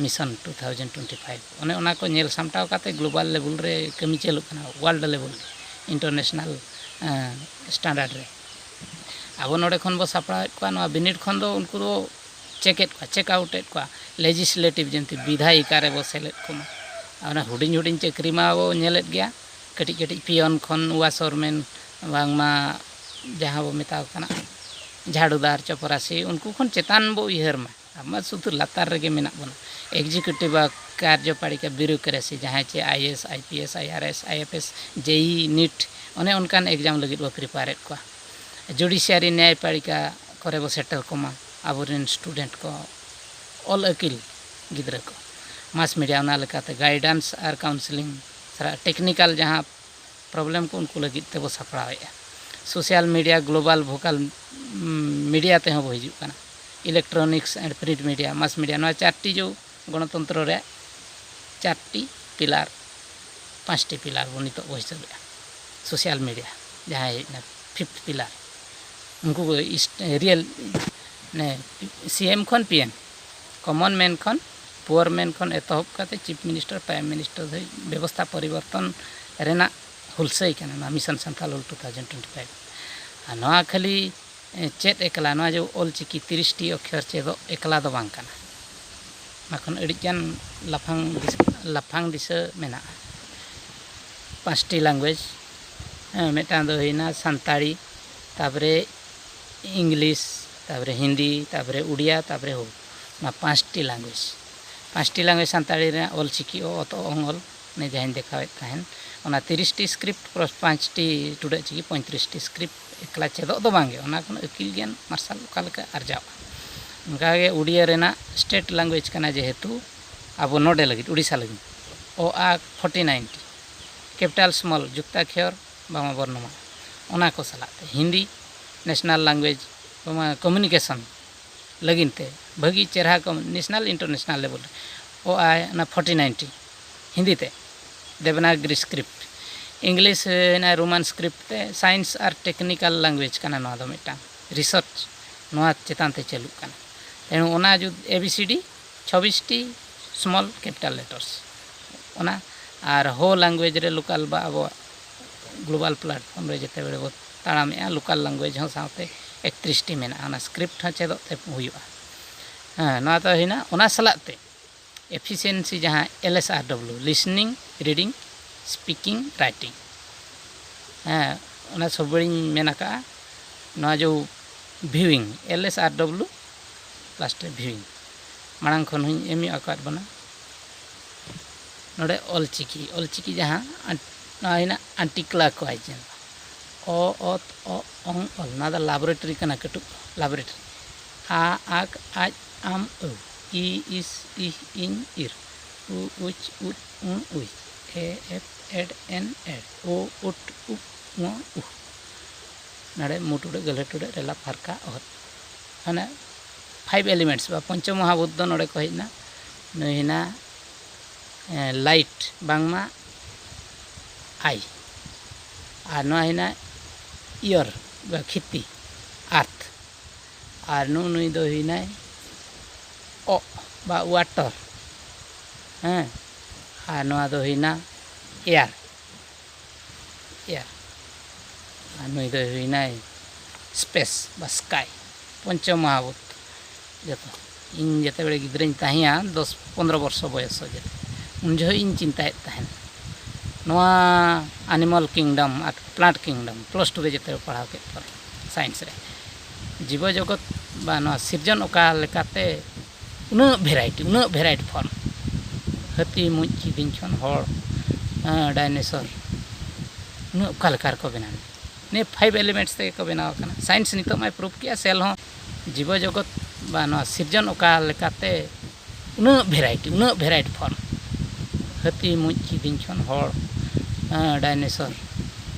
mission two thousand twenty five. ᱚᱱᱮ ᱚᱱᱟ ᱠᱚ ᱧᱮᱞ ᱥᱟᱢᱴᱟᱣ ᱠᱟᱛᱮ ᱜᱞᱳᱵᱟᱞ ᱞᱮᱵᱮᱞ ᱨᱮ ᱠᱟᱹᱢᱤ ᱪᱟᱹᱞᱩᱜ ᱠᱟᱱᱟ, ᱣᱟᱨᱞᱰ ᱞᱮᱵᱮᱞ ᱨᱮ, ᱤᱱᱴᱟᱨᱱᱮᱥᱱᱟᱞ, ᱮᱸ, ᱥᱴᱮᱱᱰᱟᱨᱰ ᱨᱮ᱾ ᱟᱵᱚ ᱱᱚᱰᱮ ᱠᱷᱚᱱ ᱵᱚ ᱥᱟᱯᱲᱟᱣᱮᱫ ᱠᱚᱣᱟ, ᱱᱚᱣᱟ ᱵᱤᱱᱤᱰ ᱠᱷᱚᱱ ᱫᱚ ᱩᱱᱠᱩ ᱫᱚ ᱪᱮᱠ ᱮᱫ ᱠᱚᱣᱟ, ᱪᱮᱠ ᱟᱣᱩᱴ ᱮᱫ ᱠᱚᱣᱟ, ᱞᱮᱡᱤᱥᱞᱮᱴᱤᱵᱷ ᱡᱮᱢᱛᱤ ᱵᱤᱫᱷᱟᱭᱤᱠᱟ ᱨᱮᱵᱚ ᱥᱮᱞᱮᱫ ᱠᱚᱢᱟ᱾ ᱟᱨ ᱚᱱᱟ ᱦᱩᱰᱤᱧ ᱦᱩᱰᱤᱧ ᱪᱟᱹᱠᱨᱤ ᱢᱟ ᱵᱚ ᱧᱮᱞᱮᱫ ᱜᱮᱭᱟ, ᱠᱟᱹᱴᱤᱡ ᱠᱟᱹᱴᱤᱡ ᱯᱤᱭᱚᱱ ᱠᱷᱚᱱ ᱣᱟᱥᱚᱨᱢᱮᱱ, ᱵᱟᱝᱢᱟ ᱡᱟᱦᱟᱸ ᱵᱚ ᱢᱮᱛᱟᱣ ᱠᱟᱱᱟ ᱡᱷᱟᱲᱩᱫᱟᱨ, ᱪᱚᱯᱨᱟᱥᱤ, ᱩᱱᱠᱩ ᱠᱷᱚᱱ ᱪᱮᱛᱟᱱ ᱵᱚ ᱩᱭᱦᱟᱹᱨ ᱢᱟ᱾ ᱟᱵᱚ ᱢᱟ ᱥᱩᱫᱷᱩ ᱞᱟᱛᱟᱨ ᱨᱮᱜᱮ ᱢᱮᱱᱟᱜ ᱵᱚᱱᱟ᱾ ᱮᱠᱡᱤᱠᱤᱭᱩᱴᱤᱵᱷ ᱟᱨ ᱠᱟᱨᱡᱚᱯᱟᱲᱤᱠᱟ, ᱵᱤᱭᱩᱨᱳᱠᱨᱮᱥᱤ, ᱡᱟᱦᱟᱸᱭ ᱪᱮ I A S, I P S, I R S, I F S, J E, NEET, ᱚᱱᱮ ᱚᱱᱠᱟᱱ ᱮᱠᱡᱟᱢ ᱞᱟᱹᱜᱤᱫ ᱵᱚ ᱯᱨᱤᱯᱮᱭᱟᱨᱮᱫ ᱠᱚᱣᱟ᱾ ᱡᱩᱰᱤᱥᱤᱭᱟᱨᱤ, ᱱᱮᱭᱟᱭᱯᱟᱲᱤᱠᱟ ᱠᱚᱨᱮ ᱵᱚ ᱥᱮᱴᱮᱨ ᱠᱚᱢᱟ ᱟᱵᱚᱨᱮᱱ ᱥᱴᱩᱰᱮᱱᱴ ᱠᱚ, ᱚᱞ ᱟᱹᱠᱤᱞ ᱜᱤᱫᱽᱨᱟᱹ ᱠᱚ᱾ ᱢᱟᱥ ᱢᱤᱰᱤᱭᱟ, ᱚᱱᱟ ᱞᱮᱠᱟᱛᱮ ᱜᱟᱭᱰᱮᱱᱥ ᱟᱨ ᱠᱟᱣᱩᱱᱥᱮᱞᱤᱝ ᱥᱟᱞᱟᱜ ᱴᱮᱠᱱᱤᱠᱟᱞ ᱡᱟᱦᱟᱸ ᱯᱨᱚᱵᱞᱮᱢ ᱠᱚ, ᱩᱱᱠᱩ ᱞᱟᱹᱜᱤᱫ ᱛᱮᱵᱚ ᱥᱟᱯᱲᱟᱣᱮᱫᱼᱟ᱾ ᱥᱳᱥᱟᱞ ᱢᱤᱰᱤᱭᱟ, ᱜᱞᱳᱵᱟᱞ ᱵᱷᱳᱠᱟᱞ ᱢᱤᱰᱤᱭᱟ ᱛᱮᱦᱚᱸ ᱵᱚ ᱦᱤᱡᱩᱜ ᱠᱟᱱᱟ᱾ ᱤᱞᱮᱠᱴᱨᱚᱱᱤᱠᱥ ᱮᱱᱰ ᱯᱨᱤᱱᱴ ᱢᱤᱰᱤᱭᱟ, ᱢᱟᱥ ᱢᱤᱰᱤᱭᱟ, ᱱᱚᱣᱟ ᱪᱟᱨᱴᱤ ᱡᱚ ᱜᱚᱱᱚᱛᱚᱱᱛᱨᱚ ᱨᱮᱭᱟᱜ ᱪᱟᱨᱴᱤ ᱯᱤᱞᱟᱨ, ᱯᱟᱸᱪᱴᱤ ᱯᱤᱞᱟᱨ ᱵᱚ ᱱᱤᱛᱚᱜ ᱵᱚ ᱦᱤᱥᱟᱹᱵᱮᱜᱼᱟ᱾ ᱥᱳᱥᱟᱞ ᱢᱤᱰᱤᱭᱟ ᱡᱟᱦᱟᱸᱭ ᱦᱮᱡ ᱮᱱᱟ ᱯᱷᱤᱯᱛᱷ ᱯᱤᱞᱟᱨ, ᱩᱱᱠᱩ ᱠᱚ ᱤᱥᱴ-, ᱨᱤᱭᱮᱞ, ᱢᱟᱱᱮ, ᱥᱤ ᱮᱢ ᱠᱷᱚᱱ ᱯᱤ ᱮᱢ, ᱠᱚᱢᱚᱱ ᱢᱮᱱ ᱠᱷᱚᱱ, ᱯᱩᱣᱟᱨ ᱢᱮᱱ ᱠᱷᱚᱱ ᱮᱛᱚᱦᱚᱵ ᱠᱟᱛᱮ ᱪᱤᱯ ᱢᱤᱱᱤᱥᱴᱟᱨ, ᱯᱨᱟᱭᱤᱢ ᱢᱤᱱᱤᱥᱴᱟᱨ ᱫᱷᱟᱹᱵᱤᱡ ᱵᱮᱵᱚᱥᱛᱷᱟ ᱯᱚᱨᱤᱵᱚᱨᱛᱚᱱ ᱨᱮᱱᱟᱜ ᱦᱩᱞᱥᱟᱹᱭ ᱠᱟᱱᱟ ᱱᱚᱣᱟ mission Santal Hul two thousand twenty five. ᱟᱨ ᱱᱚᱣᱟ ᱠᱷᱟᱹᱞᱤ, ᱮ, ᱪᱮᱫ ᱮᱠᱞᱟ, ᱱᱚᱣᱟ ᱡᱮ ᱚᱞ ᱪᱤᱠᱤ ᱛᱤᱨᱤᱥ ᱴᱤ ᱚᱠᱠᱷᱚᱨ ᱪᱮᱫᱚᱜ ᱮᱠᱞᱟ ᱫᱚ ᱵᱟᱝ ᱠᱟᱱᱟ᱾ ᱚᱱᱟ ᱠᱷᱚᱱ ᱟᱹᱰᱤᱜᱟᱱ ᱞᱟᱯᱷᱟᱝ ᱫᱤᱥ-, ᱞᱟᱯᱷᱟᱝ ᱫᱤᱥᱟᱹ ᱢᱮᱱᱟᱜᱼᱟ᱾ ᱯᱟᱸᱪᱴᱤ ᱞᱮᱝᱜᱩᱭᱮᱡᱽ, ᱦᱮᱸ, ᱢᱤᱫᱴᱟᱝ ᱫᱚ ᱦᱩᱭᱱᱟ ᱥᱟᱱᱛᱟᱲᱤ, ᱛᱟᱨᱯᱚᱨᱮ ᱤᱝᱞᱤᱥ, ᱛᱟᱨᱯᱚᱨᱮ ᱦᱤᱱᱫᱤ, ᱛᱟᱨᱯᱚᱨᱮ ᱩᱲᱤᱭᱟ, ᱛᱟᱨᱯᱚᱨᱮ ᱦᱳ᱾ ᱚᱱᱟ ᱯᱟᱸᱪᱴᱤ ᱞᱮᱝᱜᱩᱭᱮᱡᱽ, ᱯᱟᱸᱪᱴᱤ ᱞᱮᱝᱜᱩᱭᱮᱡᱽ, ᱥᱟᱱᱛᱟᱲᱤ ᱨᱮᱱᱟᱜ ᱚᱞ ᱪᱤᱠᱤ ᱚ, ᱚᱛ, ᱚ, ᱚᱝ, ᱚᱞ, ᱚᱱᱮ ᱡᱟᱦᱟᱸᱧ ᱫᱮᱠᱷᱟᱣᱮᱫ ᱛᱟᱦᱮᱱ, ᱚᱱᱟ ᱛᱤᱨᱤᱥ ᱴᱤ ᱥᱠᱨᱤᱯᱴ, ᱯᱟᱸᱪᱴᱤ ᱴᱩᱰᱟᱹᱜ ᱪᱤᱠᱤ, ᱯᱚᱸᱭᱛᱨᱤᱥ ᱴᱤ ᱥᱠᱨᱤᱯᱴ ᱮᱠᱞᱟ ᱪᱮᱫᱚᱜ ᱫᱚ ᱵᱟᱝᱜᱮ, ᱚᱱᱟ ᱠᱷᱚᱱ ᱟᱹᱠᱤᱞ ᱜᱮᱭᱟᱱ ᱢᱟᱨᱥᱟᱞ ᱚᱠᱟ ᱞᱮᱠᱟ ᱟᱨᱡᱟᱜᱼᱟ᱾ ᱚᱱᱠᱟᱜᱮ ᱩᱲᱤᱭᱟ ᱨᱮᱱᱟᱜ ᱥᱴᱮᱴ ᱞᱮᱝᱜᱩᱭᱮᱡᱽ ᱠᱟᱱᱟ, ᱡᱮᱦᱮᱛᱩ ᱟᱵᱚ ᱱᱚᱰᱮ ᱞᱟᱹᱜᱤᱫ, ᱩᱲᱤᱥᱥᱟ ᱞᱟᱹᱜᱤᱫ, ᱚ, ᱟ, ᱯᱷᱳᱨᱴᱤ ᱱᱟᱭᱤᱱ ᱴᱤ, ᱠᱮᱯᱤᱴᱟᱞ ᱥᱢᱚᱞ, ᱡᱩᱠᱛᱟᱠᱷᱭᱚᱨ, ᱵᱟᱝᱢᱟ ᱵᱚᱨᱱᱚᱢᱟ, ᱚᱱᱟ ᱠᱚ ᱥᱟᱞᱟᱜ ᱛᱮ ᱦᱤᱱᱫᱤ ᱱᱮᱥᱱᱟᱞ ᱞᱮᱝᱜᱩᱭᱮᱡᱽ, ᱵᱟᱝᱢᱟ ᱠᱚᱢᱤᱭᱩᱱᱤᱠᱮᱥᱚᱱ ᱞᱟᱹᱜᱤᱫ ᱛᱮ ᱵᱷᱟᱹᱜᱤ ᱪᱮᱦᱨᱟ ᱠᱚ ᱱᱮᱥᱱᱟᱞ ᱤᱱᱴᱟᱨᱱᱮᱥᱱᱟᱞ ᱞᱮᱵᱮᱞ ᱨᱮ ᱚ, ᱟ, ᱚᱱᱟ ᱯᱷᱳᱨᱴᱤ ᱱᱟᱭᱤᱱ ᱴᱤ ᱦᱤᱱᱫᱤ ᱛᱮ, ᱫᱮᱵᱽᱱᱟᱜᱽᱨᱤ ᱥᱠᱨᱤᱯᱴ, ᱤᱝᱞᱤᱥ ᱦᱩᱭᱱᱟ ᱨᱳᱢᱟᱱ ᱥᱠᱨᱤᱯᱴ ᱛᱮ, ᱥᱟᱭᱮᱱᱥ ᱟᱨ ᱴᱮᱠᱱᱤᱠᱟᱞ ᱞᱮᱝᱜᱩᱭᱮᱡᱽ ᱠᱟᱱᱟ ᱱᱚᱣᱟ ᱫᱚ ᱢᱤᱫᱴᱟᱝ, ᱨᱤᱥᱟᱨᱪ ᱱᱚᱣᱟ ᱪᱮᱛᱟᱱ ᱛᱮ ᱪᱟᱹᱞᱩᱜ ᱠᱟᱱᱟ᱾ ᱛᱮᱬᱩ ᱚᱱᱟ ᱡᱩᱫ-, ᱮ ᱵᱤ ᱥᱤ ᱰᱤ, ᱪᱷᱚᱵᱵᱤᱥ ᱴᱤ ᱥᱢᱚᱞ ᱠᱮᱯᱤᱴᱟᱞ ᱞᱮᱴᱟᱨᱥ, ᱚᱱᱟ, ᱟᱨ ᱦᱳ ᱞᱮᱝᱜᱩᱭᱮᱡᱽ ᱨᱮ ᱞᱳᱠᱟᱞ ᱵᱟ ᱟᱵᱚᱣᱟᱜ ᱜᱞᱳᱵᱟᱞ ᱯᱞᱟᱴᱯᱷᱚᱨᱢ ᱨᱮ ᱡᱮᱛᱮ ᱵᱮᱲᱮ ᱵᱚ ᱛᱟᱲᱟᱢᱮᱜᱼᱟ, ᱞᱳᱠᱟᱞ ᱞᱮᱝᱜᱩᱭᱮᱡᱽ ᱦᱚᱸ ᱥᱟᱶᱛᱮ ᱮᱠᱛᱨᱤᱥ ᱴᱤ ᱢᱮᱱᱟᱜᱼᱟ, ᱚᱱᱟ ᱥᱠᱨᱤᱯᱴ ᱦᱚᱸ ᱪᱮᱫᱚᱜ ᱛᱮ ᱦᱩᱭᱩᱜᱼᱟ᱾ ᱦᱮᱸ, ᱱᱚᱣᱟ ᱫᱚ ᱦᱩᱭᱱᱟ᱾ ᱚᱱᱟ ᱥᱟᱞᱟᱜ ᱛᱮ ᱮᱯᱷᱤᱥᱤᱭᱮᱱᱥᱤ ᱡᱟᱦᱟᱸ ᱮᱞ ᱮᱥ ᱟᱨ ᱰᱟᱵᱽᱞᱤᱭᱩ, ᱞᱤᱥᱱᱤᱝ, ᱨᱤᱰᱤᱝ, ᱥᱯᱤᱠᱤᱝ, ᱨᱟᱭᱴᱤᱝ, ᱦᱮᱸ, ᱚᱱᱟ ᱥᱚᱵ ᱵᱟᱹᱲᱤᱧ ᱢᱮᱱ ᱟᱠᱟᱫᱼᱟ᱾ ᱱᱚᱣᱟ ᱡᱮ ᱵᱷᱤᱣᱤᱝ, ᱮᱞ ᱮᱥ ᱟᱨ ᱰᱚᱵᱞᱩ ᱞᱟᱥᱴ ᱨᱮ ᱵᱷᱤᱣᱤᱝ, ᱢᱟᱲᱟᱝ ᱠᱷᱚᱱ ᱦᱚᱧ ᱮᱢ ᱧᱚᱜ ᱟᱠᱟᱫ ᱵᱚᱱᱟ᱾ ᱱᱚᱰᱮ ᱚᱞᱪᱤᱠᱤ, ᱚᱞᱪᱤᱠᱤ ᱡᱟᱦᱟᱸ ᱟᱱ- ᱱᱚᱣᱟ ᱦᱩᱭᱱᱟ ᱟᱱᱴᱤᱠᱞᱟ ᱠᱚᱣᱟᱭ ᱡᱮ ᱚ ᱚᱛ ᱚ ᱚᱝ ᱚᱞ, ᱱᱚᱣᱟ ᱫᱚ ᱞᱟᱵᱚᱨᱮᱴᱚᱨᱤ ᱠᱟᱱᱟ, ᱠᱟᱹᱴᱩᱵ ᱞᱟᱵᱚᱨᱮᱴᱚᱨᱤ᱾ ᱟ ᱟᱠ ᱟᱡ ᱟᱢ ᱟᱹᱣ, ᱤ ᱤᱥ ᱤᱦ ᱤᱧ ᱤᱨ, ᱩ ᱩᱪ ᱩᱫ ᱩ ᱩᱭ, ᱮ ᱮᱯ ᱮᱰ ᱮᱱ ᱮᱰ, ᱳ ᱩᱴ ᱩᱵ ᱩ ᱩᱦ᱾ ᱱᱚᱰᱮ ᱢᱩ ᱴᱩᱰᱟᱹᱜ ᱜᱟᱹᱞᱦᱟᱹ ᱴᱩᱰᱟᱹᱜ ᱨᱮᱞᱟ ᱯᱷᱟᱨᱠᱟ ᱚᱦᱚᱫ᱾ ᱢᱟᱱᱮ ᱯᱷᱟᱭᱤᱵᱷ ᱮᱞᱤᱢᱮᱱᱴᱥ ᱵᱟ ᱯᱚᱧᱪᱚ ᱢᱚᱦᱟᱵᱷᱩᱛ ᱫᱚ ᱱᱚᱰᱮ ᱠᱚ ᱦᱮᱡ ᱮᱱᱟ᱾ ᱱᱩᱭ ᱦᱮᱱᱟ ᱞᱟᱭᱤᱴ ᱵᱟᱝᱢᱟ ᱟᱭ, ᱟᱨ ᱱᱚᱣᱟ ᱦᱮᱱᱟ ᱤᱭᱚᱨ ᱵᱟ ᱠᱷᱤᱛᱤ, ᱟᱨᱛᱷ, ᱟᱨ ᱱᱩᱜᱼᱩ ᱱᱩᱭ ᱫᱚ ᱦᱩᱭᱱᱟᱭ ᱚᱜ ᱵᱟ ᱣᱟᱴᱚᱨ, ᱦᱮᱸ, ᱟᱨ ᱱᱚᱣᱟ ᱫᱚ ᱦᱩᱭᱱᱟ ᱮᱭᱟᱨ, ᱮᱭᱟᱨ, ᱟᱨ ᱱᱩᱭ ᱫᱚᱭ ᱦᱩᱭᱱᱟᱭ ᱥᱯᱮᱥ ᱵᱟ ᱥᱠᱟᱭ, ᱯᱚᱧᱪᱚ ᱢᱚᱦᱟᱵᱷᱩᱛ᱾ ᱡᱚᱛᱚ ᱤᱧ ᱡᱮᱛᱮ ᱵᱮᱲᱮ ᱜᱤᱫᱽᱨᱟᱹᱧ ᱛᱟᱦᱮᱸᱭᱟ, ᱫᱚᱥ ᱯᱚᱱᱫᱽᱨᱚ ᱵᱚᱨᱥᱚ ᱵᱚᱭᱚᱥ ᱨᱮ, ᱩᱱ ᱡᱚᱦᱚᱜ ᱤᱧ ᱪᱤᱱᱛᱟᱹᱭᱮᱫ ᱛᱟᱦᱮᱱ ᱱᱚᱣᱟ ᱟᱱᱤᱢᱟᱞ ᱠᱤᱝᱰᱚᱢ ᱟᱨ ᱯᱞᱟᱱᱴ ᱠᱤᱝᱰᱚᱢ, ᱯᱞᱟᱥ ᱴᱩ ᱨᱮ ᱡᱮᱛᱮ ᱯᱟᱲᱦᱟᱣ ᱠᱮᱫ ᱯᱚᱨᱮ ᱥᱟᱭᱮᱱᱥ ᱨᱮ, ᱡᱤᱵᱚ ᱡᱚᱜᱚᱛ ᱵᱟ ᱱᱚᱣᱟ ᱥᱤᱨᱡᱚᱱ ᱚᱠᱟ ᱞᱮᱠᱟᱛᱮ ᱩᱱᱟᱹᱜ ᱵᱷᱮᱨᱟᱭᱴᱤ, ᱩᱱᱟᱹᱜ ᱵᱷᱮᱨᱟᱭᱴᱤ ᱯᱷᱚᱨᱢ, ᱦᱟᱹᱛᱤ, ᱢᱩᱡ, ᱠᱤᱫᱤᱧ ᱠᱷᱚᱱ ᱦᱚᱲ, ᱦᱮᱸ, ᱰᱟᱭᱱᱮᱥᱚᱨ, ᱩᱱᱟᱹᱜ ᱚᱠᱟ ᱞᱮᱠᱟ ᱨᱮᱠᱚ ᱵᱮᱱᱟᱣ ᱮᱱᱟ? ᱱᱤᱭᱟᱹ ᱯᱷᱟᱭᱤᱵᱷ ᱮᱞᱤᱢᱮᱱᱴᱥ ᱛᱮᱜᱮ ᱠᱚ ᱵᱮᱱᱟᱣ ᱟᱠᱟᱱᱟ᱾ ᱥᱟᱭᱮᱱᱥ ᱱᱤᱛᱚᱜ ᱢᱟᱭ ᱯᱨᱩᱯᱷ ᱠᱮᱜᱼᱟ, ᱥᱮᱞ ᱦᱚᱸ ᱡᱤᱵᱚ ᱡᱚᱜᱚᱛ ᱵᱟ ᱱᱚᱣᱟ ᱥᱤᱨᱡᱚᱱ ᱚᱠᱟ ᱞᱮᱠᱟᱛᱮ ᱩᱱᱟᱹᱜ ᱵᱷᱮᱨᱟᱭᱴᱤ, ᱩᱱᱟᱹᱜ ᱵᱷᱮᱨᱟᱭᱴᱤ ᱯᱷᱚᱨᱢ, ᱦᱟᱹᱛᱤ, ᱢᱩᱡ, ᱠᱤᱫᱤᱧ ᱠᱷᱚᱱ ᱦᱚᱲ, ᱦᱮᱸ, ᱰᱟᱭᱱᱮᱥᱚᱨ,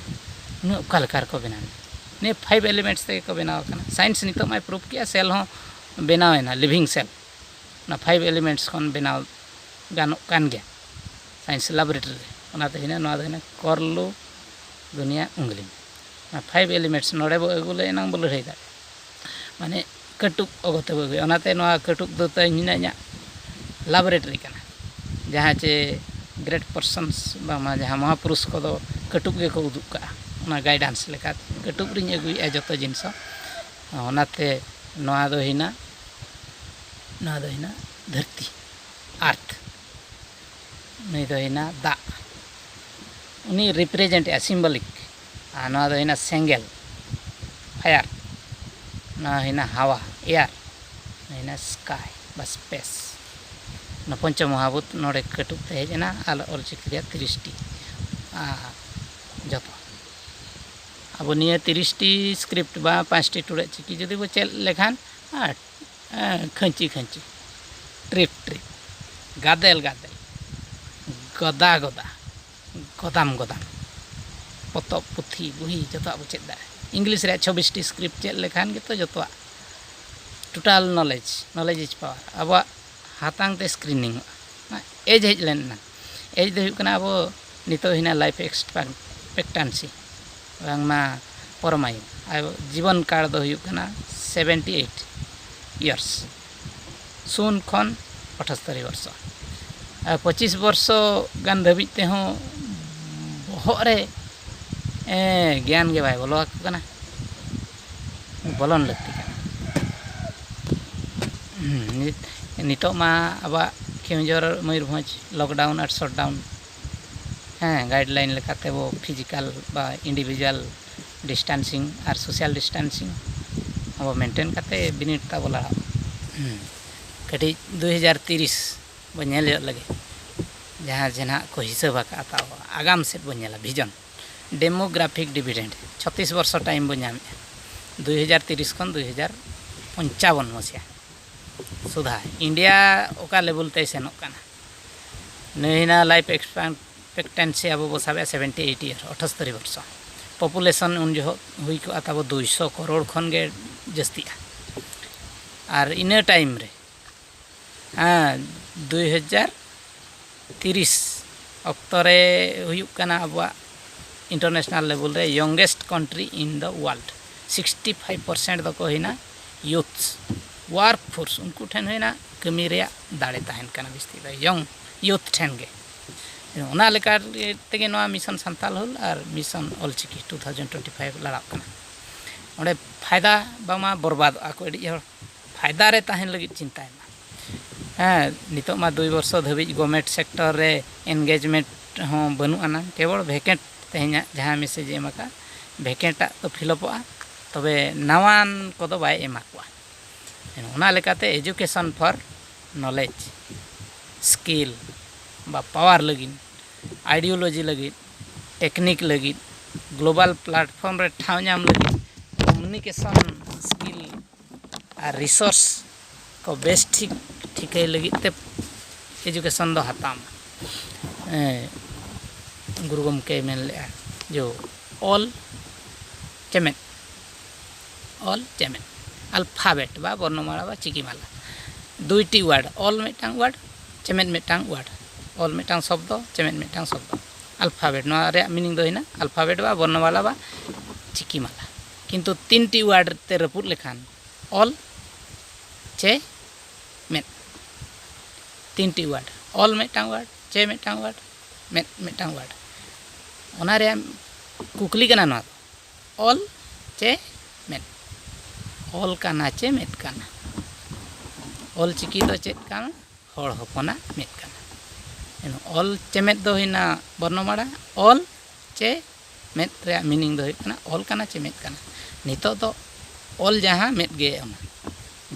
ᱩᱱᱟᱹᱜ ᱚᱠᱟ ᱞᱮᱠᱟ ᱨᱮᱠᱚ ᱵᱮᱱᱟᱣ ᱮᱱᱟ? ᱱᱤᱭᱟᱹ ᱯᱷᱟᱭᱤᱵᱷ ᱮᱞᱤᱢᱮᱱᱴᱥ ᱛᱮᱜᱮ ᱠᱚ ᱵᱮᱱᱟᱣ ᱟᱠᱟᱱᱟ᱾ ᱥᱟᱭᱮᱱᱥ ᱱᱤᱛᱚᱜ ᱢᱟᱭ ᱯᱨᱩᱯᱷ ᱠᱮᱜᱼᱟ, ᱥᱮᱞ ᱦᱚᱸ ᱵᱮᱱᱟᱣ ᱮᱱᱟ, ᱞᱤᱵᱷᱤᱝ ᱥᱮᱞ᱾ ᱚᱱᱟ ᱯᱷᱟᱭᱤᱵᱷ ᱮᱞᱤᱢᱮᱱᱴᱥ ᱠᱷᱚᱱ ᱵᱮᱱᱟᱣ ᱜᱟᱱᱚᱜ ᱠᱟᱱ ᱜᱮᱭᱟ ᱥᱟᱭᱮᱱᱥ ᱞᱮᱵᱚᱨᱮᱴᱚᱨᱤ ᱨᱮ᱾ ᱚᱱᱟᱛᱮ ᱦᱩᱭᱱᱟ, ᱱᱚᱣᱟ ᱫᱚ ᱦᱩᱭᱱᱟ ᱠᱚᱨᱞᱩ ᱫᱩᱱᱤᱭᱟ ᱩᱝᱜᱽᱞᱤ᱾ ᱚᱱᱟ ᱯᱷᱟᱭᱤᱵᱷ ᱮᱞᱤᱢᱮᱱᱴᱥ ᱱᱚᱰᱮ ᱵᱚ ᱟᱹᱜᱩ ᱞᱮ ᱮᱱᱟᱝ ᱵᱚ ᱞᱟᱹᱲᱦᱟᱹᱭ ᱫᱟᱲᱮᱭᱟᱜᱼᱟ, ᱢᱟᱱᱮ ᱠᱟᱹᱴᱩᱵ ᱚᱜᱚ ᱛᱮᱵᱚ ᱟᱹᱜᱩᱭᱟ᱾ ᱚᱱᱟᱛᱮ ᱱᱚᱣᱟ ᱠᱟᱹᱴᱩᱵ ᱫᱚ ᱛᱮᱦᱮᱧ ᱦᱩᱭᱱᱟ ᱤᱧᱟᱹᱜ ᱞᱮᱵᱚᱨᱮᱴᱚᱨᱤ ᱠᱟᱱᱟ, ᱡᱟᱦᱟᱸ ᱪᱮ ᱜᱨᱮᱴ ᱯᱟᱨᱥᱚᱱᱥ ᱵᱟᱝᱢᱟ ᱡᱟᱦᱟᱸ ᱢᱚᱦᱟᱯᱩᱨᱩᱥ ᱠᱚᱫᱚ ᱠᱟᱹᱴᱩᱵ ᱜᱮᱠᱚ ᱩᱫᱩᱜ ᱠᱟᱜᱼᱟ᱾ ᱚᱱᱟ ᱜᱟᱭᱰᱮᱱᱥ ᱞᱮᱠᱟᱛᱮ ᱠᱟᱹᱴᱩᱵ ᱨᱤᱧ ᱟᱹᱜᱩᱭᱮᱫᱼᱟ ᱡᱚᱛᱚ ᱡᱤᱱᱤᱥ ᱦᱚᱸ᱾ ᱚᱱᱟᱛᱮ ᱱᱚᱣᱟ ᱫᱚ ᱦᱩᱭᱱᱟ, ᱱᱚᱣᱟ ᱫᱚ ᱦᱩᱭᱱᱟ ᱫᱷᱟᱹᱨᱛᱤ, ᱟᱨᱛᱷ᱾ ᱱᱩᱭ ᱫᱚ ᱦᱩᱭᱱᱟ ᱫᱟᱜ, ᱩᱱᱤ ᱨᱤᱯᱨᱮᱡᱮᱱᱴ ᱮᱫᱼᱟ, ᱥᱤᱢᱵᱚᱞᱤᱠ᱾ ᱟᱨ ᱱᱚᱣᱟ ᱫᱚ ᱦᱩᱭᱱᱟ ᱥᱮᱸᱜᱮᱞ, ᱟᱭᱟᱨ, ᱱᱚᱣᱟ ᱦᱩᱭᱱᱟ ᱦᱟᱣᱟ, ᱮᱭᱟᱨ, ᱱᱚᱣᱟ ᱦᱩᱭᱱᱟ ᱥᱠᱟᱭ ᱵᱟ ᱥᱯᱮᱥ᱾ ᱱᱚᱣᱟ ᱯᱚᱧᱪᱚ ᱢᱚᱦᱟᱵᱷᱩᱛ ᱱᱚᱰᱮ ᱠᱟᱹᱴᱩᱵ ᱛᱮ ᱦᱮᱡ ᱮᱱᱟ ᱟᱨ ᱚᱞᱪᱤᱠᱤ ᱨᱮᱭᱟᱜ ᱛᱤᱨᱤᱥ ᱴᱤ, ᱟᱨ ᱡᱚᱛᱚ ᱟᱵᱚ ᱱᱤᱭᱟᱹ ᱛᱤᱨᱤᱥ ᱴᱤ ᱥᱠᱨᱤᱯᱴ ᱵᱟ ᱯᱟᱸᱪᱴᱤ ᱴᱩᱰᱟᱹᱜ ᱪᱤᱠᱤ ᱡᱩᱫᱤ ᱵᱚ ᱪᱮᱫ ᱞᱮᱠᱷᱟᱱ, ᱟᱨ, ᱮᱸ, ᱠᱷᱟᱹᱧᱪᱤ ᱠᱷᱟᱹᱧᱪᱤ, ᱴᱨᱤᱯ ᱴᱨᱤᱯ, ᱜᱟᱫᱮᱞ ᱜᱟᱫᱮᱞ, ᱜᱚᱫᱟ ᱜᱚᱫᱟ, ᱜᱚᱫᱟᱢ ᱜᱚᱫᱟᱢ, ᱯᱚᱛᱚᱵ ᱯᱩᱛᱷᱤ ᱵᱩᱦᱤ ᱡᱚᱛᱚᱣᱟᱜ ᱵᱚ ᱪᱮᱫ ᱫᱟᱲᱮᱭᱟᱜᱼᱟ᱾ ᱤᱝᱞᱤᱥ ᱨᱮᱭᱟᱜ ᱪᱷᱚᱵᱵᱤᱥ ᱴᱤ ᱥᱠᱨᱤᱯᱴ ᱪᱮᱫ ᱞᱮᱠᱷᱟᱱ ᱜᱮᱛᱚ ᱡᱚᱛᱚᱣᱟᱜ, total knowledge, knowledge is power ᱟᱵᱚᱣᱟᱜ ᱦᱟᱛᱟᱝ ᱛᱮ ᱥᱠᱨᱤᱱᱤᱝ ᱚᱜᱼᱟ᱾ ᱮᱡᱽ ᱦᱮᱡ ᱞᱮᱱ ᱮᱱᱟᱝ, ᱮᱡᱽ ᱫᱚ ᱦᱩᱭᱩᱜ ᱠᱟᱱᱟ ᱟᱵᱚ ᱱᱤᱛᱚᱜ ᱦᱮᱱᱟᱜ ᱞᱟᱭᱤᱯᱷ ᱮᱠᱥᱯᱮᱠᱴᱮᱱᱥᱤ, ᱵᱟᱝᱢᱟ ᱯᱚᱨᱚᱢᱟᱭᱩ, ᱟᱨ ᱡᱤᱵᱚᱱ ᱠᱟᱞ ᱫᱚ ᱦᱩᱭᱩᱜ ᱠᱟᱱᱟ ᱥᱮᱵᱷᱮᱱᱴᱤ ᱮᱭᱤᱴ ᱤᱭᱟᱨᱥ, ᱥᱩᱱ ᱠᱷᱚᱱ ᱟᱴᱷᱟᱥᱛᱚᱨᱤ ᱵᱚᱨᱥᱚ᱾ ᱟᱨ ᱯᱚᱸᱪᱤᱥ ᱵᱚᱨᱥᱚ ᱜᱟᱱ ᱫᱷᱟᱹᱵᱤᱡ ᱛᱮᱦᱚᱸ ᱵᱚᱦᱚᱜ ᱨᱮ, ᱮᱸ, ᱜᱮᱭᱟᱱ ᱜᱮ ᱵᱟᱭ ᱵᱚᱞᱚ ᱟᱠᱚ ᱠᱟᱱᱟ, ᱵᱚᱞᱚᱱ ᱞᱟᱹᱠᱛᱤ ᱠᱟᱱᱟ᱾ ᱦᱩᱸ, ᱱᱤᱛ-, ᱱᱤᱛᱚᱜ ᱢᱟ ᱟᱵᱚᱣᱟᱜ ᱠᱮᱣᱚᱱᱡᱷᱚᱨ ᱢᱚᱭᱩᱨᱵᱷᱚᱸᱡᱽ ᱞᱚᱠᱰᱟᱣᱩᱱ ᱟᱨ ᱥᱚᱴᱰᱟᱣᱩᱱ, ᱦᱮᱸ, ᱜᱟᱭᱤᱰᱞᱟᱭᱤᱱ ᱞᱮᱠᱟᱛᱮ ᱵᱚ ᱯᱷᱤᱡᱤᱠᱟᱞ ᱵᱟ ᱤᱱᱰᱤᱵᱷᱤᱡᱩᱣᱟᱞ ᱰᱤᱥᱴᱮᱱᱥᱤᱝ ᱟᱨ ᱥᱳᱥᱟᱞ ᱰᱤᱥᱴᱮᱱᱥᱤᱝ ᱟᱵᱚ ᱢᱮᱱᱴᱮᱱ ᱠᱟᱛᱮ ᱵᱤᱱᱤᱰ ᱛᱟᱵᱚ ᱞᱟᱲᱟᱜᱼᱟ᱾ ᱦᱩᱸ, ᱠᱟᱹᱴᱤᱡ ᱫᱩᱭ ᱦᱟᱡᱟᱨ ᱛᱤᱨᱤᱥ ᱵᱚ ᱧᱮᱞ ᱧᱚᱜ ᱞᱟᱹᱜᱤᱫ, ᱡᱟᱦᱟᱸ ᱡᱮ ᱱᱟᱦᱟᱜ ᱠᱚ ᱦᱤᱥᱟᱹᱵ ᱟᱠᱟᱫᱼᱟ, ᱛᱟᱵᱚ ᱟᱜᱟᱢ ᱥᱮᱫ ᱵᱚ ᱧᱮᱞᱟ, ᱵᱷᱤᱡᱚᱱ᱾ ᱰᱮᱢᱳᱜᱨᱟᱯᱷᱤᱠ ᱰᱤᱵᱷᱤᱰᱮᱱᱰ, ᱪᱷᱚᱛᱤᱥ ᱵᱚᱨᱥᱚ ᱴᱟᱭᱤᱢ ᱵᱚ ᱧᱟᱢᱮᱫᱼᱟ, ᱫᱩᱭ ᱦᱟᱡᱟᱨ ᱛᱤᱨᱤᱥ ᱠᱷᱚᱱ ᱫᱩᱭ ᱦᱟᱡᱟᱨ ᱯᱚᱧᱪᱟᱵᱚᱱ ᱢᱚᱥᱤᱦᱟ ᱥᱩᱫᱷᱟ ᱤᱱᱰᱤᱭᱟ ᱚᱠᱟ ᱞᱮᱵᱮᱞ ᱛᱮᱭ ᱥᱮᱱᱚᱜ ᱠᱟᱱᱟ᱾ ᱱᱩᱭ ᱦᱮᱱᱟᱜ ᱞᱟᱭᱤᱯᱷ ᱮᱠᱥᱯᱮᱠᱴᱮᱱᱥᱤ ᱟᱵᱚ ᱵᱚ ᱥᱟᱵᱮᱜᱼᱟ ᱥᱮᱵᱷᱮᱱᱴᱤ ᱮᱭᱤᱴ ᱤᱭᱟᱨ, ᱟᱴᱷᱟᱥᱛᱚᱨᱤ ᱵᱚᱨᱥᱚ᱾ ᱯᱚᱯᱩᱞᱮᱥᱚᱱ ᱩᱱ ᱡᱚᱦᱚᱜ ᱦᱩᱭ ᱠᱚᱜᱼᱟ ᱛᱟᱵᱚ ᱫᱩᱭᱥᱚ ᱠᱨᱳᱲ ᱠᱷᱚᱱ ᱜᱮ ᱡᱟᱹᱥᱛᱤᱜᱼᱟ᱾ ᱟᱨ ᱤᱱᱟᱹ ᱴᱟᱭᱤᱢ ᱨᱮ, ᱦᱮᱸ, ᱫᱩᱭ ᱦᱟᱡᱟᱨ ᱛᱤᱨᱤᱥ ᱚᱠᱛᱚ ᱨᱮ ᱦᱩᱭᱩᱜ ᱠᱟᱱᱟ ᱟᱵᱚᱣᱟᱜ ᱤᱱᱴᱟᱨᱱᱮᱥᱱᱟᱞ ᱞᱮᱵᱮᱞ ᱨᱮ youngest country in the world, sixty five percent ᱫᱚᱠᱚ ᱦᱩᱭᱱᱟ ᱭᱩᱛᱷᱥ, ᱣᱟᱨᱠ ᱯᱷᱳᱨᱥ, ᱩᱱᱠᱩ ᱴᱷᱮᱱ ᱦᱩᱭᱱᱟ ᱠᱟᱹᱢᱤ ᱨᱮᱭᱟᱜ ᱫᱟᱲᱮ ᱛᱟᱦᱮᱱ ᱠᱟᱱᱟ ᱵᱤᱥᱛᱤ ᱫᱚ ᱭᱚᱝ ᱭᱩᱛᱷ ᱴᱷᱮᱱ ᱜᱮ᱾ ᱚᱱᱟ ᱞᱮᱠᱟ ᱛᱮᱜᱮ ᱱᱚᱣᱟ ᱢᱤᱥᱚᱱ ᱥᱟᱱᱛᱟᱞ ᱦᱩᱞ ᱟᱨ mission Ol Chiki two thousand twenty five ᱞᱟᱲᱟᱜ ᱠᱟᱱᱟ᱾ ᱚᱸᱰᱮ ᱯᱷᱟᱭᱫᱟ ᱵᱟᱝᱢᱟ ᱵᱚᱨᱵᱟᱫᱚᱜᱼᱟ ᱠᱚ ᱟᱹᱰᱤ ᱦᱚᱲ, ᱯᱷᱟᱭᱫᱟ ᱨᱮ ᱛᱟᱦᱮᱱ ᱞᱟᱹᱜᱤᱫ ᱪᱤᱱᱛᱟᱭ ᱢᱟ᱾ ᱦᱮᱸ, ᱱᱤᱛᱚᱜ ᱢᱟ ᱫᱩᱭ ᱵᱚᱨᱥᱚ ᱫᱷᱟᱹᱵᱤᱡ ᱜᱚᱵᱷᱢᱮᱱᱴ ᱥᱮᱠᱴᱚᱨ ᱨᱮ ᱮᱱᱜᱮᱡᱢᱮᱱᱴ ᱦᱚᱸ ᱵᱟᱹᱱᱩᱜ ᱟᱱᱟ, ᱠᱮᱵᱚᱞ ᱵᱷᱮᱠᱮᱱᱴ ᱛᱮᱦᱮᱧᱟᱜ ᱡᱟᱦᱟᱸ ᱢᱮᱥᱮᱡᱽ ᱮ ᱮᱢ ᱟᱠᱟᱫ, ᱵᱷᱮᱠᱮᱱᱴᱟᱜ ᱫᱚ ᱯᱷᱤᱞᱚᱯᱚᱜᱼᱟ, ᱛᱚᱵᱮ ᱱᱟᱣᱟᱱ ᱠᱚᱫᱚ ᱵᱟᱭ ᱮᱢᱟ ᱠᱚᱣᱟ᱾ ᱚᱱᱟ ᱞᱮᱠᱟᱛᱮ education for knowledge, skill ᱵᱟ power ᱞᱟᱹᱜᱤᱫ, ideology ᱞᱟᱹᱜᱤᱫ, technique ᱞᱟᱹᱜᱤᱫ, global platform ᱨᱮ ᱴᱷᱟᱶ ᱧᱟᱢ ᱞᱟᱹᱜᱤᱫ, communication skill ᱟᱨ resource ᱠᱚ ᱵᱮᱥ ᱴᱷᱤᱠ ᱴᱷᱤᱠᱟᱹᱭ ᱞᱟᱹᱜᱤᱫ ᱛᱮ education ᱫᱚ ᱦᱟᱛᱟᱣ ᱢᱟ᱾ ᱮᱸ, ᱜᱩᱨᱩ ᱜᱚᱢᱠᱮᱭ ᱢᱮᱱ ᱞᱮᱫᱼᱟ ᱡᱮ ᱚᱞ ᱪᱮᱢᱮᱫ, ᱚᱞ ᱪᱮᱢᱮᱫ, alphabet ᱵᱟ ᱵᱚᱨᱱᱚᱢᱟᱞᱟ ᱵᱟ ᱪᱤᱠᱤᱢᱟᱞᱟ, ᱫᱩᱭᱴᱤ word, ᱚᱞ ᱢᱤᱫᱴᱟᱝ word, ᱪᱮᱢᱮᱫ ᱢᱤᱫᱴᱟᱝ word, ᱚᱞ ᱢᱤᱫᱴᱟᱝ ᱥᱚᱵᱫᱚ, ᱪᱮᱢᱮᱫ ᱢᱤᱫᱴᱟᱝ ᱥᱚᱵᱫᱚ᱾ Alphabet, ᱱᱚᱣᱟ ᱨᱮᱭᱟᱜ meaning ᱫᱚ ᱦᱩᱭᱱᱟ alphabet ᱵᱟ ᱵᱚᱨᱱᱚᱢᱟᱞᱟ ᱵᱟ ᱪᱤᱠᱤᱢᱟᱞᱟ᱾ ᱠᱤᱱᱛᱩ ᱛᱤᱱᱴᱤ word ᱛᱮ ᱨᱟᱹᱯᱩᱫ ᱞᱮᱠᱷᱟᱱ ᱚᱞ ᱪᱮ ᱢᱮᱫ, ᱛᱤᱱᱴᱤ word, ᱚᱞ ᱢᱤᱫᱴᱟᱝ word, ᱪᱮ ᱢᱤᱫᱴᱟᱝ word, ᱢᱮᱫ ᱢᱤᱫᱴᱟᱝ word᱾ ᱚᱱᱟ ᱨᱮᱭᱟᱜ ᱠᱩᱠᱞᱤ ᱠᱟᱱᱟ ᱱᱚᱣᱟ ᱫᱚ, ᱚᱞ ᱪᱮ ᱢᱮᱫ? ᱚᱞ ᱠᱟᱱᱟ ᱪᱮ ᱢᱮᱫ ᱠᱟᱱᱟ? ᱚᱞ ᱪᱤᱠᱤ ᱫᱚ ᱪᱮᱫ ᱠᱟᱱᱟ? ᱦᱚᱲ ᱦᱚᱯᱚᱱᱟᱜ ᱢᱮᱫ ᱠᱟᱱᱟ᱾ ᱮᱱ ᱚᱞ ᱪᱮᱢᱮᱫ ᱫᱚ ᱦᱩᱭᱱᱟ ᱵᱚᱨᱱᱚᱢᱟᱲᱟ, ᱚᱞ ᱪᱮ ᱢᱮᱫ ᱨᱮᱭᱟᱜ meaning ᱫᱚ ᱦᱩᱭᱩᱜ ᱠᱟᱱᱟ ᱚᱞ ᱠᱟᱱᱟ ᱪᱮ ᱢᱮᱫ ᱠᱟᱱᱟ᱾ ᱱᱤᱛᱚᱜ ᱫᱚ ᱚᱞ ᱡᱟᱦᱟᱸ ᱢᱮᱫ ᱜᱮ ᱚᱱᱟ,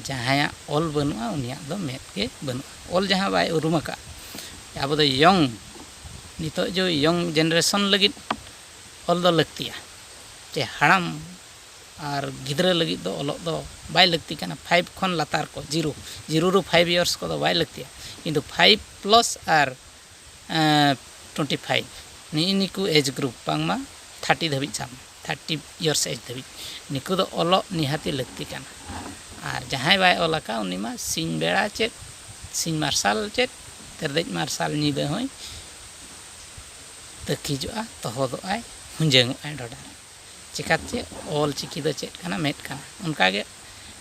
ᱡᱟᱦᱟᱸᱭᱟᱜ ᱚᱞ ᱵᱟᱹᱱᱩᱜᱼᱟ ᱩᱱᱤᱭᱟᱜ ᱫᱚ ᱢᱮᱫ ᱜᱮ ᱵᱟᱹᱱᱩᱜᱼᱟ᱾ ᱚᱞ ᱡᱟᱦᱟᱸ ᱵᱟᱭ ᱩᱨᱩᱢ ᱟᱠᱟᱫ, ᱟᱵᱚ ᱫᱚ young, ᱱᱤᱛᱚᱜ ᱡᱮ young generation ᱞᱟᱹᱜᱤᱫ ᱚᱞ ᱫᱚ ᱞᱟᱹᱠᱛᱤᱭᱟ, ᱪᱮ ᱦᱟᱲᱟᱢ ᱟᱨ ᱜᱤᱫᱽᱨᱟᱹ ᱞᱟᱹᱜᱤᱫ ᱫᱚ ᱚᱞᱚᱜ ᱫᱚ ᱵᱟᱭ ᱞᱟᱹᱠᱛᱤ ᱠᱟᱱᱟ᱾ Five ᱠᱷᱚᱱ ᱞᱟᱛᱟᱨ ᱠᱚ, zero, zero ᱨᱩ five years ᱠᱚᱫᱚ ᱵᱟᱭ ᱞᱟᱹᱠᱛᱤᱭᱟ, ᱠᱤᱱᱛᱩ five plus ᱟᱨ ᱮᱸ, twenty five, ᱱᱤᱜᱼᱤ ᱱᱤᱠᱩ age group, ᱵᱟᱝᱢᱟ thirty ᱫᱷᱟᱹᱵᱤᱡ ᱥᱟᱵ ᱢᱮ, thirty years age ᱫᱷᱟᱹᱵᱤᱡ, ᱱᱤᱠᱩ ᱫᱚ ᱚᱞᱚᱜ ᱱᱤᱦᱟᱹᱛᱤ ᱞᱟᱹᱠᱛᱤ ᱠᱟᱱᱟ᱾ ᱟᱨ ᱡᱟᱦᱟᱸᱭ ᱵᱟᱭ ᱚᱞ ᱟᱠᱟᱫ ᱩᱱᱤ ᱢᱟ ᱥᱤᱧ ᱵᱮᱲᱟ ᱪᱮᱫ, ᱥᱤᱧ ᱢᱟᱨᱥᱟᱞ ᱪᱮᱫ, ᱛᱮᱨᱫᱮᱡ ᱢᱟᱨᱥᱟᱞ ᱧᱤᱫᱟᱹ ᱦᱚᱸᱭ ᱛᱟᱹᱠᱤᱡᱚᱜᱼᱟ, ᱛᱚᱦᱚᱫᱚᱜᱼᱟᱭ, ᱦᱩᱸᱡᱟᱹᱝᱚᱜᱼᱟᱭ ᱰᱷᱚᱰᱟ ᱨᱮ᱾ ᱪᱮᱠᱟᱛᱮ ᱪᱮ ᱚᱞ ᱪᱤᱠᱤ ᱫᱚ ᱪᱮᱫ ᱠᱟᱱᱟ? ᱢᱮᱫ ᱠᱟᱱᱟ᱾ ᱚᱱᱠᱟᱜᱮ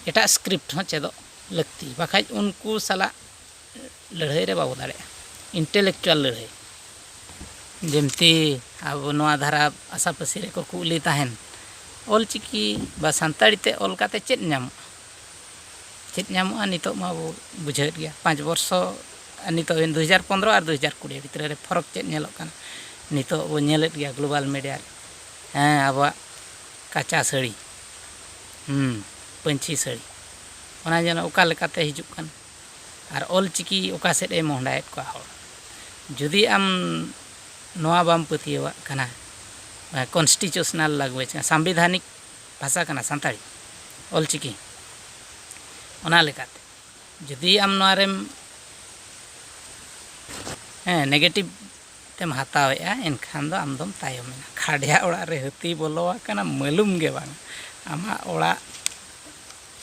ᱮᱴᱟᱜ script ᱦᱚᱸ ᱪᱮᱫᱚᱜ ᱞᱟᱹᱠᱛᱤ, ᱵᱟᱠᱷᱟᱡ ᱩᱱᱠᱩ ᱥᱟᱞᱟᱜ ᱞᱟᱹᱲᱦᱟᱹᱭ ᱨᱮ ᱵᱟᱵᱚ ᱫᱟᱲᱮᱭᱟᱜᱼᱟ, intellectual ᱞᱟᱹᱲᱦᱟᱹᱭ᱾ ᱡᱮᱢᱛᱤ ᱟᱵᱚ ᱱᱚᱣᱟ ᱫᱷᱟᱨᱟ ᱟᱥᱟᱯᱟᱹᱥᱤ ᱨᱮᱠᱚ ᱠᱩᱞᱤ ᱛᱟᱦᱮᱱ, ᱚᱞ ᱪᱤᱠᱤ ᱵᱟ ᱥᱟᱱᱛᱟᱲᱤ ᱛᱮ ᱚᱞ ᱠᱟᱛᱮ ᱪᱮᱫ ᱧᱟᱢᱚᱜᱼᱟ? ᱪᱮᱫ ᱧᱟᱢᱚᱜᱼᱟ? ᱱᱤᱛᱚᱜ ᱢᱟ ᱵᱚ ᱵᱩᱡᱷᱟᱹᱣᱮᱫ ᱜᱮᱭᱟ, ᱯᱟᱸᱪ ᱵᱚᱨᱥᱚ, ᱱᱤᱛᱚᱜ ᱫᱩ ᱦᱟᱡᱟᱨ ᱯᱚᱱᱨᱚ ᱟᱨ ᱫᱩ ᱦᱟᱡᱟᱨ ᱠᱩᱲᱤ ᱵᱷᱤᱛᱨᱤ ᱨᱮ ᱯᱷᱚᱨᱚᱠ ᱪᱮᱫ ᱧᱮᱞᱚᱜ ᱠᱟᱱᱟ? ᱱᱤᱛᱚᱜ ᱵᱚ ᱧᱮᱞᱮᱫ ᱜᱮᱭᱟ global media ᱨᱮ, ᱦᱮᱸ, ᱟᱵᱚᱣᱟᱜ ᱠᱟᱸᱪᱟ ᱥᱟᱹᱲᱤ, ᱦᱩᱸ, ᱯᱟᱹᱧᱪᱤ ᱥᱟᱹᱲᱤ᱾ ᱚᱱᱟ ᱡᱮᱱᱚ ᱚᱠᱟ ᱞᱮᱠᱟᱛᱮ ᱦᱤᱡᱩᱜ ᱠᱟᱱ, ᱟᱨ ᱚᱞ ᱪᱤᱠᱤ ᱚᱠᱟ ᱥᱮᱫ ᱮ ᱢᱚᱦᱰᱟᱭᱮᱫ ᱠᱚᱣᱟ ᱦᱚᱲ᱾ ᱡᱩᱫᱤ ᱟᱢ ᱱᱚᱣᱟ ᱵᱟᱢ ᱯᱟᱹᱛᱭᱟᱹᱣᱟᱜ ᱠᱟᱱᱟ, constitutional language ᱠᱟᱱᱟ, ᱥᱟᱝᱵᱤᱫᱷᱟᱱᱤᱠ ᱵᱷᱟᱥᱟ ᱠᱟᱱᱟ ᱥᱟᱱᱛᱟᱲᱤ, ᱚᱞ ᱪᱤᱠᱤ, ᱚᱱᱟ ᱞᱮᱠᱟᱛᱮ ᱡᱩᱫᱤ ᱟᱢ ᱱᱚᱣᱟ ᱨᱮᱢ, ᱦᱮᱸ, negative ᱛᱮᱢ ᱦᱟᱛᱟᱣᱮᱫᱼᱟ, ᱮᱱᱠᱷᱟᱱ ᱫᱚ ᱟᱢ ᱫᱚᱢ ᱛᱟᱭᱚᱢᱮᱱᱟ᱾ ᱠᱷᱟᱰᱭᱟ ᱚᱲᱟᱜ ᱨᱮ ᱦᱟᱹᱛᱤ ᱵᱚᱞᱚ ᱟᱠᱟᱱᱟ, ᱢᱟᱹᱞᱩᱢ ᱜᱮ ᱵᱟᱝ᱾ ᱟᱢᱟᱜ ᱚᱲᱟᱜ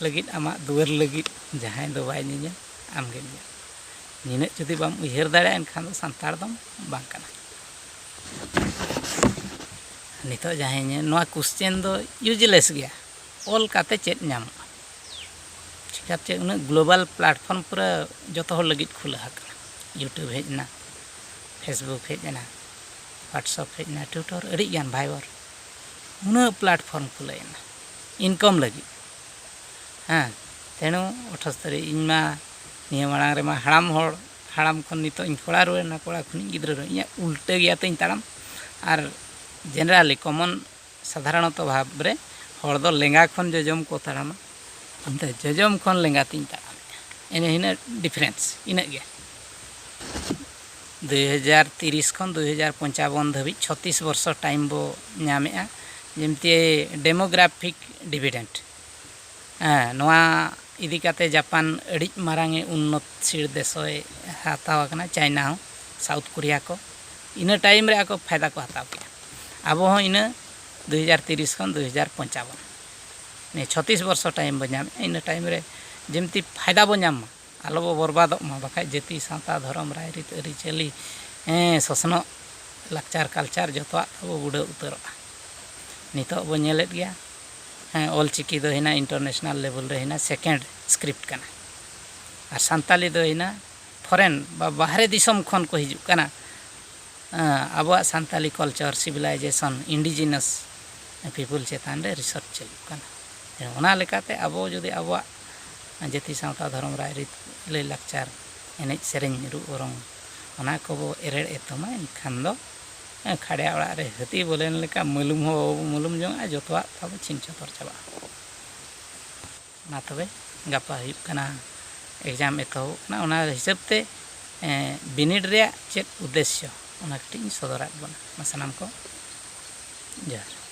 ᱞᱟᱹᱜᱤᱫ, ᱟᱢᱟᱜ ᱫᱩᱣᱟᱹᱨ ᱞᱟᱹᱜᱤᱫ ᱡᱟᱦᱟᱸᱭ ᱫᱚ ᱵᱟᱭ ᱧᱮᱧᱮᱞ, ᱟᱢ ᱜᱮᱢ ᱧᱮᱞ᱾ ᱱᱤᱱᱟᱹᱜ ᱡᱩᱫᱤ ᱵᱟᱢ ᱩᱭᱦᱟᱹᱨ ᱫᱟᱲᱮᱭᱟᱜᱼᱟ, ᱮᱱᱠᱷᱟᱱ ᱫᱚ ᱥᱟᱱᱛᱟᱲ ᱫᱚᱢ ᱵᱟᱝ ᱠᱟᱱᱟ᱾ ᱱᱤᱛᱚᱜ ᱡᱟᱦᱟᱸᱭ ᱧᱮᱞ, ᱱᱚᱣᱟ question ᱫᱚ useless ᱜᱮᱭᱟ᱾ ᱚᱞ ᱠᱟᱛᱮ ᱪᱮᱫ ᱧᱟᱢᱚᱜᱼᱟ? ᱪᱤᱠᱟᱹᱛᱮ ᱩᱱᱟᱹᱜ global platform ᱯᱩᱨᱟᱹ ᱡᱚᱛᱚ ᱦᱚᱲ ᱞᱟᱹᱜᱤᱫ ᱠᱷᱩᱞᱟᱹ ᱟᱠᱟᱱᱟ᱾ YouTube ᱦᱮᱡ ᱮᱱᱟ, Facebook ᱦᱮᱡ ᱮᱱᱟ, WhatsApp ᱦᱮᱡ ᱮᱱᱟ, Twitter, ᱟᱹᱰᱤ ᱜᱟᱱ Viber, ᱩᱱᱟᱹᱜ platform ᱠᱷᱩᱞᱟᱹᱣ ᱮᱱᱟ income ᱞᱟᱹᱜᱤᱫ᱾ ᱦᱮᱸ, ᱛᱮᱱᱩ ᱚᱴᱷᱚᱥᱛᱚᱨᱤ, ᱤᱧ ᱢᱟ ᱱᱤᱭᱟᱹ ᱢᱟᱲᱟᱝ ᱨᱮᱢᱟ ᱦᱟᱲᱟᱢ ᱦᱚᱲ, ᱦᱟᱲᱟᱢ ᱠᱷᱚᱱ ᱱᱤᱛᱚᱜ ᱤᱧ ᱠᱚᱲᱟ ᱨᱩᱣᱟᱹᱲ ᱮᱱᱟ, ᱠᱚᱲᱟ ᱠᱷᱚᱱᱤᱧ ᱜᱤᱫᱽᱨᱟᱹ ᱨᱩᱣᱟᱹᱲ, ᱤᱧᱟᱹᱜ ᱩᱞᱴᱟᱹ ᱜᱮᱭᱟ ᱛᱤᱧ ᱛᱟᱲᱟᱢ᱾ ᱟᱨ generally common, ᱥᱟᱫᱷᱟᱨᱚᱱᱚᱛᱚ ᱵᱷᱟᱵᱽ ᱨᱮ ᱦᱚᱲ ᱫᱚ ᱞᱮᱸᱜᱟ ᱠᱷᱚᱱ ᱡᱚᱡᱚᱢ ᱠᱚ ᱛᱟᱲᱟᱢᱟ, ᱤᱧ ᱫᱚ ᱡᱚᱡᱚᱢ ᱠᱷᱚᱱ ᱞᱮᱸᱜᱟ ᱛᱤᱧ ᱛᱟᱲᱟᱢᱮᱫᱼᱟ᱾ ᱮᱱᱮ ᱤᱱᱟᱹᱜ difference, ᱤᱱᱟᱹᱜ ᱜᱮ᱾ ᱫᱩᱭ ᱦᱟᱡᱟᱨ ᱛᱤᱨᱤᱥ ᱠᱷᱚᱱ ᱫᱩᱭ ᱦᱟᱡᱟᱨ ᱯᱚᱧᱪᱟᱵᱚᱱ ᱫᱷᱟᱹᱵᱤᱡ ᱪᱷᱚᱛᱤᱥ ᱵᱚᱨᱥᱚ time ᱵᱚ ᱧᱟᱢᱮᱫᱼᱟ᱾ ᱡᱮᱢᱛᱤ demographic dividend, ᱦᱮᱸ, ᱱᱚᱣᱟ ᱤᱫᱤ ᱠᱟᱛᱮ ᱡᱟᱯᱟᱱ ᱟᱹᱰᱤ ᱢᱟᱨᱟᱝ ᱮ ᱩᱱᱱᱚᱛᱥᱤᱞ ᱫᱮᱥᱚᱭ ᱦᱟᱛᱟᱣ ᱟᱠᱟᱱᱟ, ᱪᱟᱭᱱᱟ ᱦᱚᱸ, ᱥᱟᱣᱩᱛᱷ ᱠᱳᱨᱤᱭᱟ ᱠᱚ᱾ ᱤᱱᱟᱹ time ᱨᱮ ᱟᱠᱚ ᱯᱷᱟᱭᱫᱟ ᱠᱚ ᱦᱟᱛᱟᱣ ᱠᱮᱫᱼᱟ᱾ ᱟᱵᱚ ᱦᱚᱸ ᱤᱱᱟᱹ ᱫᱩᱭ ᱦᱟᱡᱟᱨ ᱛᱤᱨᱤᱥ ᱠᱷᱚᱱ ᱫᱩᱭ ᱦᱟᱡᱟᱨ ᱯᱚᱧᱪᱟᱵᱚᱱ, ᱱᱤᱭᱟᱹ ᱪᱷᱚᱛᱤᱥ ᱵᱚᱨᱥᱚ time ᱵᱚ ᱧᱟᱢᱮᱫᱼᱟ, ᱤᱱᱟᱹ time ᱨᱮ ᱡᱮᱢᱛᱤ ᱯᱷᱟᱭᱫᱟ ᱵᱚ ᱧᱟᱢ ᱢᱟ, ᱟᱞᱚ ᱵᱚ ᱵᱚᱨᱵᱟᱫᱚᱜ ᱢᱟ, ᱵᱟᱠᱷᱟᱡ ᱡᱟᱹᱛᱤ, ᱥᱟᱶᱛᱟ, ᱫᱷᱚᱨᱚᱢ, ᱨᱟᱭᱨᱤᱛ, ᱟᱹᱨᱤᱪᱟᱹᱞᱤ, ᱦᱮᱸ, ᱥᱚᱥᱱᱚᱜ, ᱞᱟᱠᱪᱟᱨ, culture ᱡᱚᱛᱚᱣᱟᱜ ᱛᱟᱵᱚ ᱵᱩᱰᱟᱹ ᱩᱛᱟᱹᱨᱚᱜᱼᱟ᱾ ᱱᱤᱛᱚᱜ ᱵᱚ ᱧᱮᱞᱮᱫ ᱜᱮᱭᱟ, ᱦᱮᱸ, ᱚᱞ ᱪᱤᱠᱤ ᱫᱚ ᱦᱩᱭᱱᱟ international level ᱨᱮ ᱦᱩᱭᱱᱟ second script ᱠᱟᱱᱟ, ᱟᱨ ᱥᱟᱱᱛᱟᱞᱤ ᱫᱚ ᱦᱩᱭᱱᱟ foreign ᱵᱟ ᱵᱟᱦᱨᱮ ᱫᱤᱥᱚᱢ ᱠᱷᱚᱱ ᱠᱚ ᱦᱤᱡᱩᱜ ᱠᱟᱱᱟ᱾ ᱦᱮᱸ, ᱟᱵᱚᱣᱟᱜ Santali culture, civilization, indigenous people ᱪᱮᱛᱟᱱ ᱨᱮ research ᱪᱟᱹᱞᱩᱜ ᱠᱟᱱᱟ᱾ ᱦᱮᱸ, ᱚᱱᱟ ᱞᱮᱠᱟᱛᱮ ᱟᱵᱚ ᱡᱩᱫᱤ ᱟᱵᱚᱣᱟᱜ ᱡᱟᱹᱛᱤ, ᱥᱟᱶᱛᱟ, ᱫᱷᱚᱨᱚᱢ, ᱨᱟᱭᱨᱤᱛ, ᱞᱟᱹᱭ ᱞᱟᱠᱪᱟᱨ, ᱮᱱᱮᱡ ᱥᱮᱨᱮᱧ, ᱨᱩ ᱚᱨᱚᱝ, ᱚᱱᱟ ᱠᱚᱵᱚ ᱮᱨᱮᱲ ᱮᱛᱚᱢᱟ, ᱮᱱᱠᱷᱟᱱ ᱫᱚ, ᱦᱮᱸ, ᱠᱷᱟᱲᱭᱟ ᱚᱲᱟᱜ ᱨᱮ ᱦᱟᱹᱛᱤ ᱵᱚᱞᱚᱭᱮᱱ ᱞᱮᱠᱟ ᱢᱟᱹᱞᱩᱢ ᱦᱚᱸ ᱵᱟᱵᱚ ᱢᱟᱹᱞᱩᱢ ᱡᱚᱝᱟ, ᱡᱚᱛᱚᱣᱟᱜ ᱛᱟᱵᱚ ᱪᱷᱤᱝ ᱪᱷᱚᱛᱚᱨ ᱪᱟᱵᱟᱜᱼᱟ᱾ ᱢᱟ ᱛᱚᱵᱮ, ᱜᱟᱯᱟ ᱦᱩᱭᱩᱜ ᱠᱟᱱᱟ, exam ᱮᱛᱚᱦᱚᱵᱚᱜ ᱠᱟᱱᱟ, ᱚᱱᱟ ᱦᱤᱥᱟᱹᱵ ᱛᱮ ᱵᱤᱱᱤᱰ ᱨᱮᱭᱟᱜ ᱪᱮᱫ ᱩᱫᱽᱫᱮᱥᱥᱚ, ᱚᱱᱟ ᱠᱟᱹᱴᱤᱡ ᱤᱧ ᱥᱚᱫᱚᱨᱟᱫ ᱵᱚᱱᱟ᱾ ᱢᱟ ᱥᱟᱱᱟᱢ ᱠᱚ ᱡᱚᱦᱟᱨ᱾